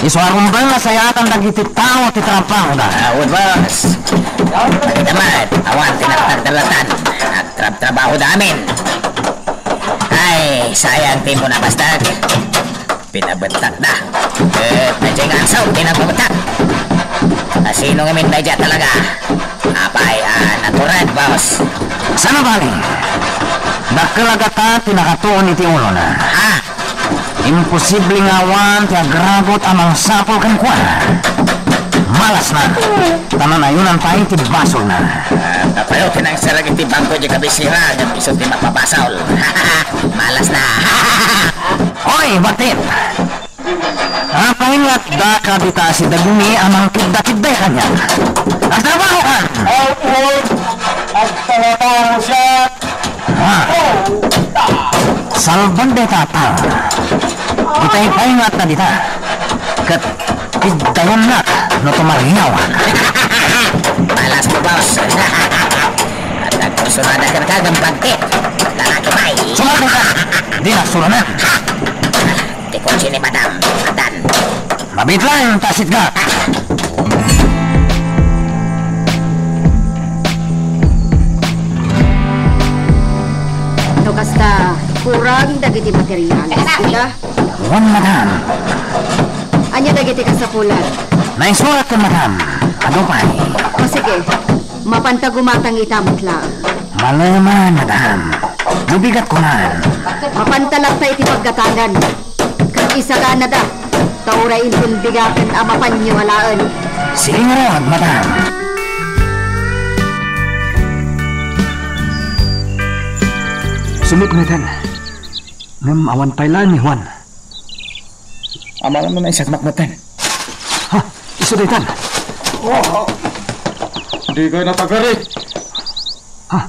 Isu a rumbeng a sayaatan dagiti tao ti trabahoda. Ah, good boss. Ita met, awan ti nakatakder latan. Nagtrabtrabahoda amin. Ay, sayang ti immo a pasnek. Pinabettakda. Eh, medyo nga asaw, pinabettak. Asino ngamin daydiay talaga? Apay, ah, natured, boss. Saan a bali? Dakkel a gata ti nakatuon iti ulona. Ha? Imposible nga awan ti agragot a mangsapul kenkuana. Malasna, ta nanayonan pay ti basolna. Ah, tapayo ti nangserrek iti bangko di kabisera, ngem isu ti mapabasol. Malasna. Hoy, Batit! Apay nga adda ka dita a sidegmi a mangkidda-kidda kaniak? Agtrabaho ka! Aw, agtrabaho siak! Ha? Salban dayta a tao. Itay pay nga adda dita. Ket iddayannak no tumariaw. Malas mo, boss. At nagkursunada ka na kagam pagkit. Lalaki pay. Sumabay ka. Di na suranan. Ti kotse ni Madam, Adan. Mabitlang, ta sitgak. No kasta, kurang dagiti materials, ita? Wen, madam. Ania dagiti kasapulan? Naisurat ko, madam. Adu pay. O, sige. Mapanta gumatang ita met laeng. Maleman, madam. No bigat ko man. Mapanta latta iti paggatangan. Ket isaganada, ta uray inton bigaten a mapanyo alaen. Sige ngarud, madam. Sumit ngatan. Ngem awan pay laeng ni Juan. Amangan no naisagmak ngatan. Ha? Isu daytan. Oh, di kayo natagari. Ha?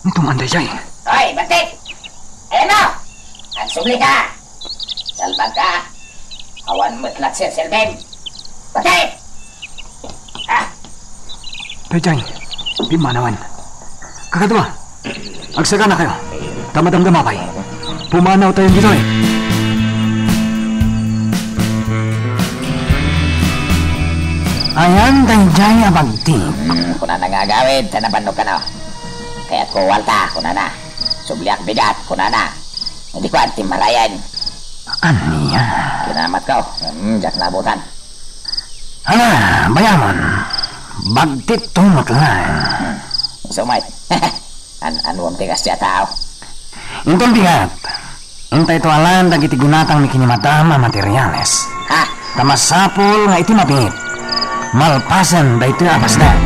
Nito man dayjay. Hoy, Batik! Ayan mo! Agsubli ka! Salbag ka! Awan met latta serserbim! Batik! Ah! Dayjay, pimmanawen. Kakadua, agsaganakayo. Ta madamdama pay. Pumanaw tayo ditoy. Ayan dayjay a bagtit. Hmm, kunana nga agawid, ta nabannog kano. Kayatko walta, kunana. Subliak bigat, kunana. Hindi ko anti marayan. Ania? Kinamat ko. Hmm, diak nabutan. Hala, bayamon. Bagtit to met laeng. Hmm. Isu met. An-, anuam ti kasdiay a tao? Inton bigat, intay to alaen dagiti gunatangmi ken ni madam a materiales. Ha? Ta masapul nga iti mabiit, malpasen daytoy a pasnek.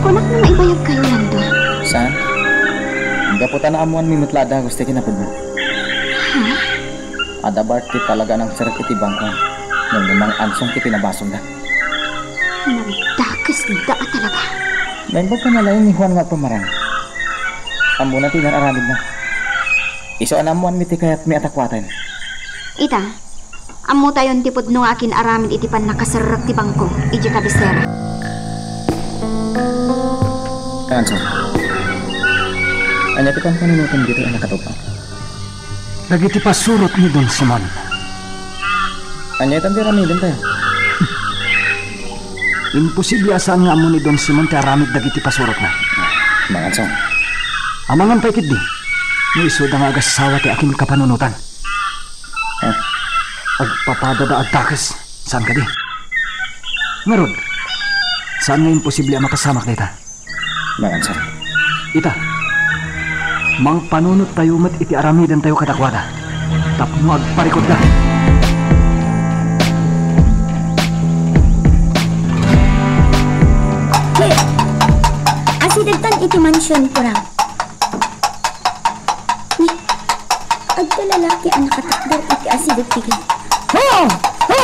Kunak no maibayag kayo, Lando. Saan? Gapu ta naammoanmi met la a dagus ti kinapudno. Ha? Adda barti talaga a nangserrek iti bangko. Ngem mang-ansong ti pinabasolda. Nagdakesda a talaga. Naimbag ka na laeng ni Juan nga agpamarang. Ammona ti inar-aramidna. Isu a naammoanmi ti kayatmi a takuaten. Ita, ammotayon ti pudno nga akin-aramid iti pannakaserrek ti bangko idiay kabisera. Kanso, ania ti pampanunotem ditoy a nakatupang? Dagiti pasurot ni Don Simon. Ania itan ti aramidentayo? Imposible a saan nga ammo ni Don Simon ti aramid dagiti pasurotna. Mangan, Song. Amangan pay ketdi no isuda nga agassawa ti akin kapanunotan. Ah. Agpapadada a dakes, saan kadi? Ngarud, saan nga imposible a mapasamak dayta? Mangan, Song. Ita, mangpanunottayo met iti aramidentayo kadakuada tapno agparikutda. Asidegtan iti mansion, Purang. Ni, adda lalaki a nakatakder iti asideg ti gate. Ho! Ho!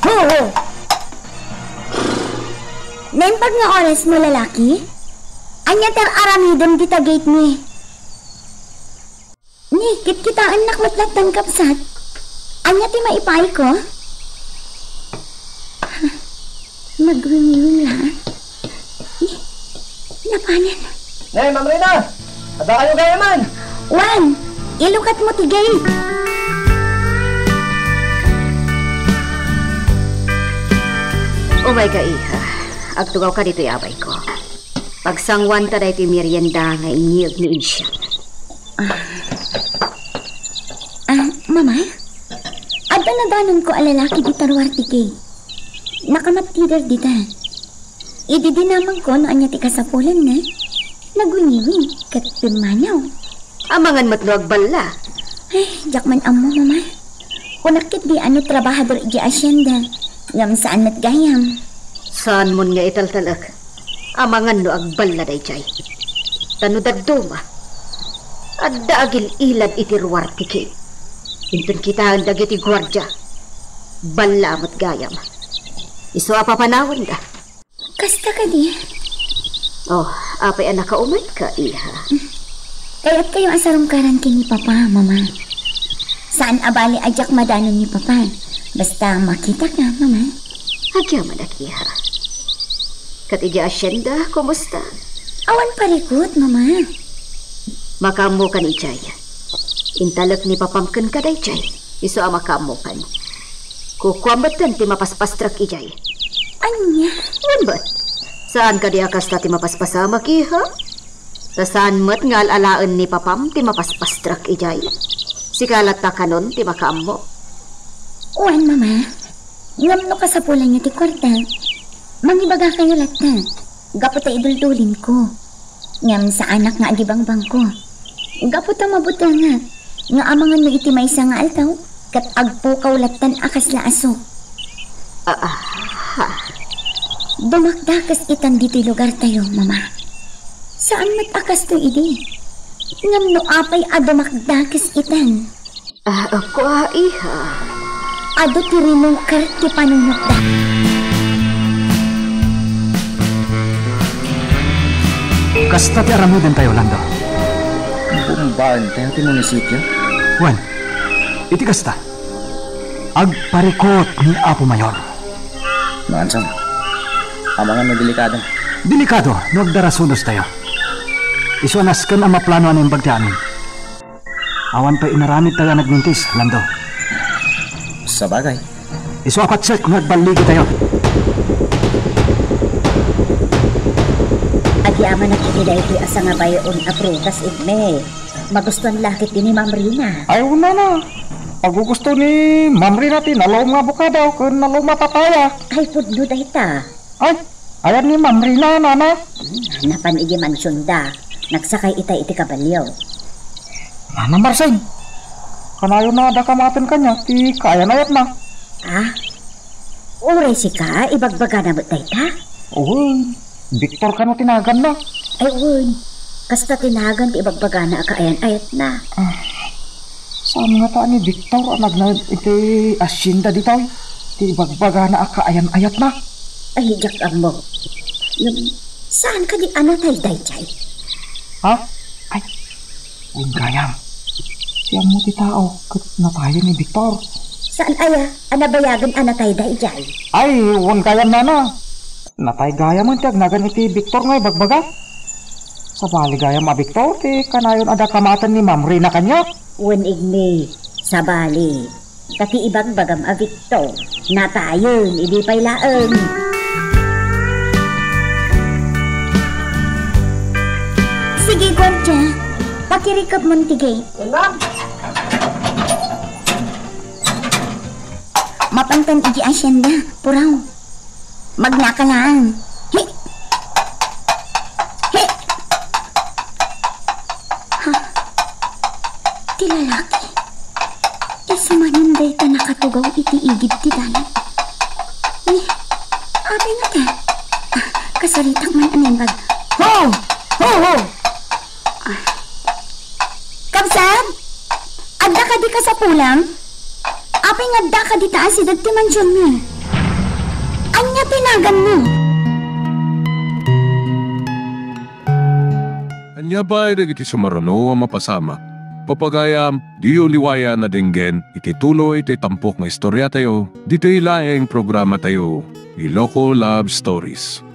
Ho! Ho! Naimbag nga oras mo, lalaki? Ania ti ar-aramidem dita gate ni? Ni, kitkitaennak met lattan, kabsat. Ania ti maipaayko? Magwingiwing la. Ni, napanen. Ne, Ma'am Rina! Adda kayo gayam? Wen, ilukat mo ti gate. Umayka, iha. Agtugawka ditoy abayko. Pagsanguanta daytoy merienda nga inngeg ni Insia. Ah. Ah, Mama? Adda nadanonko a lalaki dita ruar ti gate. Nakamattider dita. Idi dinamagko no ania ti kasapulanna, nagwingiwing ket pimmanaw. Amangan met no agballa. Ay, diak man ammo, Mama. Kunak ketdi a no trabahador idiay asienda, ngem saan met gayam. Saanmon nga italtalek. Amangan no agballa daydiay. Ta no dadduma, adda agil-ilad iti ruar ti gate. Inton kitaen dagiti guardia, balla met gayam. Isu a papanawenda. Kasta kadi? Oh, apay a nakaumayka, iha? Kayatkayo a sarungkaran ken ni Papa, Mama. Saan a bali a diak madanon ni Papa. Basta makitaka, Mama. Agyamanak, iha. Ket idiay asienda, kumusta? Awan parikut, Mama. Makaammokan idiay. Intalek ni Papam kenka daydiay. Isu a makaammokan. Kukuam metten ti mapaspastrek idiay. Ania? Wen met. Saan kadi a kasta ti mapaspasamak, iha? Ta saan met nga al-alaen ni Papam ti mapaspastrek idiay. Sika latta kanon ti makaammo. Wen, Mama. Ngem no kasapulanyo ti kuarta, mangibagakayo latta. Gapu ta iduldulinko. Ngem saanak nga agibangbangko. Gapu ta mabutengak nga amangan no iti maysa nga aldaw, ket agpukaw lattan a kasla aso. Ah, ah, ha. Dumakdakes itan ditoy lugartayo, Mama. Saan met a kastoy idi. Ngem no apay a dumakdakes itan? Ah, ako, ah, iha. Adu ti rinungker ti panunotda. Kasta ti aramidentayo, Lando. Bumbaentayo ti munisipio? Wen, iti kasta, agparikut ni Apo Mayor. Mangan, Song. Amangan no delikado. Delikado no agdarasunostayo. Isu a nasken a maplano a naimbag ti amin. Awan pay inaramidtayo a nagmintis, Lando. Sabagay. Isu a patsek nga agballigitayo. Agyamanak iti daytoy a sangabay-on a prutas, Igme. Magustuan la ketdi ni Ma'am Rina. Ay, wen, nana. Pagugusto ni Ma'am Rina ti nalom nga abokado ken nalom a papaya. Ay, pudno dayta. Ay, ayan ni Ma'am Rina, nana. Napan idi mansionda, nagsakay ita iti kabalio. Nana Marsing, kanayon a adda kamaten kaniak ti kaayan-ayatna. Ah? Uray sika, ibagbagana met dayta? Wen, Victor kano ti naganna? Ay, wen. Kasta ti nagan ti ibagbagana a kaayan-ayatna. Ah, saan ngata ni Victor a nagnaed iti hacienda ditoy ti ibagbagana a kaayan-ayatna? Ay, diak ammo. Ngem, saan kadi a natay daydiay? Ha? Ay, wen gayam. Ti ammo ti tao ket natayen ni Victor. Saan aya a nabayagen a natayda idiay? Ay, wen gayam, nana. Natay gayam ti agnagan iti Victor nga ibagbaga. Sabali gayam a Victor ti kanayon a da kamaten ni Ma'am Rina kaniak. Wen igni, sabali. Ta ti ibagbagam a Victor, natayen idi pay laeng. Sige, guardia. Pakirikepmon ti gate. Mapantan iti asyenda, puraw. Magnaka laeng. Hi! Hi! Ha? Ti lalaki? Isu manen dayta nakatugaw iti igid ti dalan. Ni, apay ngata? Ah, kasaritak man a naimbag. Ho! Ho, ho! Ah. Kabsat? Adda kadi kasapulam? Apay nga adda kadi ta asideg ti mansionmi? Ania ti naganmi? Ania pay dagiti sumaruno a mapasamak? Papagayam, diyo liwayan a denggen iti tuloy ti tampok nga istoriatayo, ditoy laeng programatayo, Iloko Love Stories.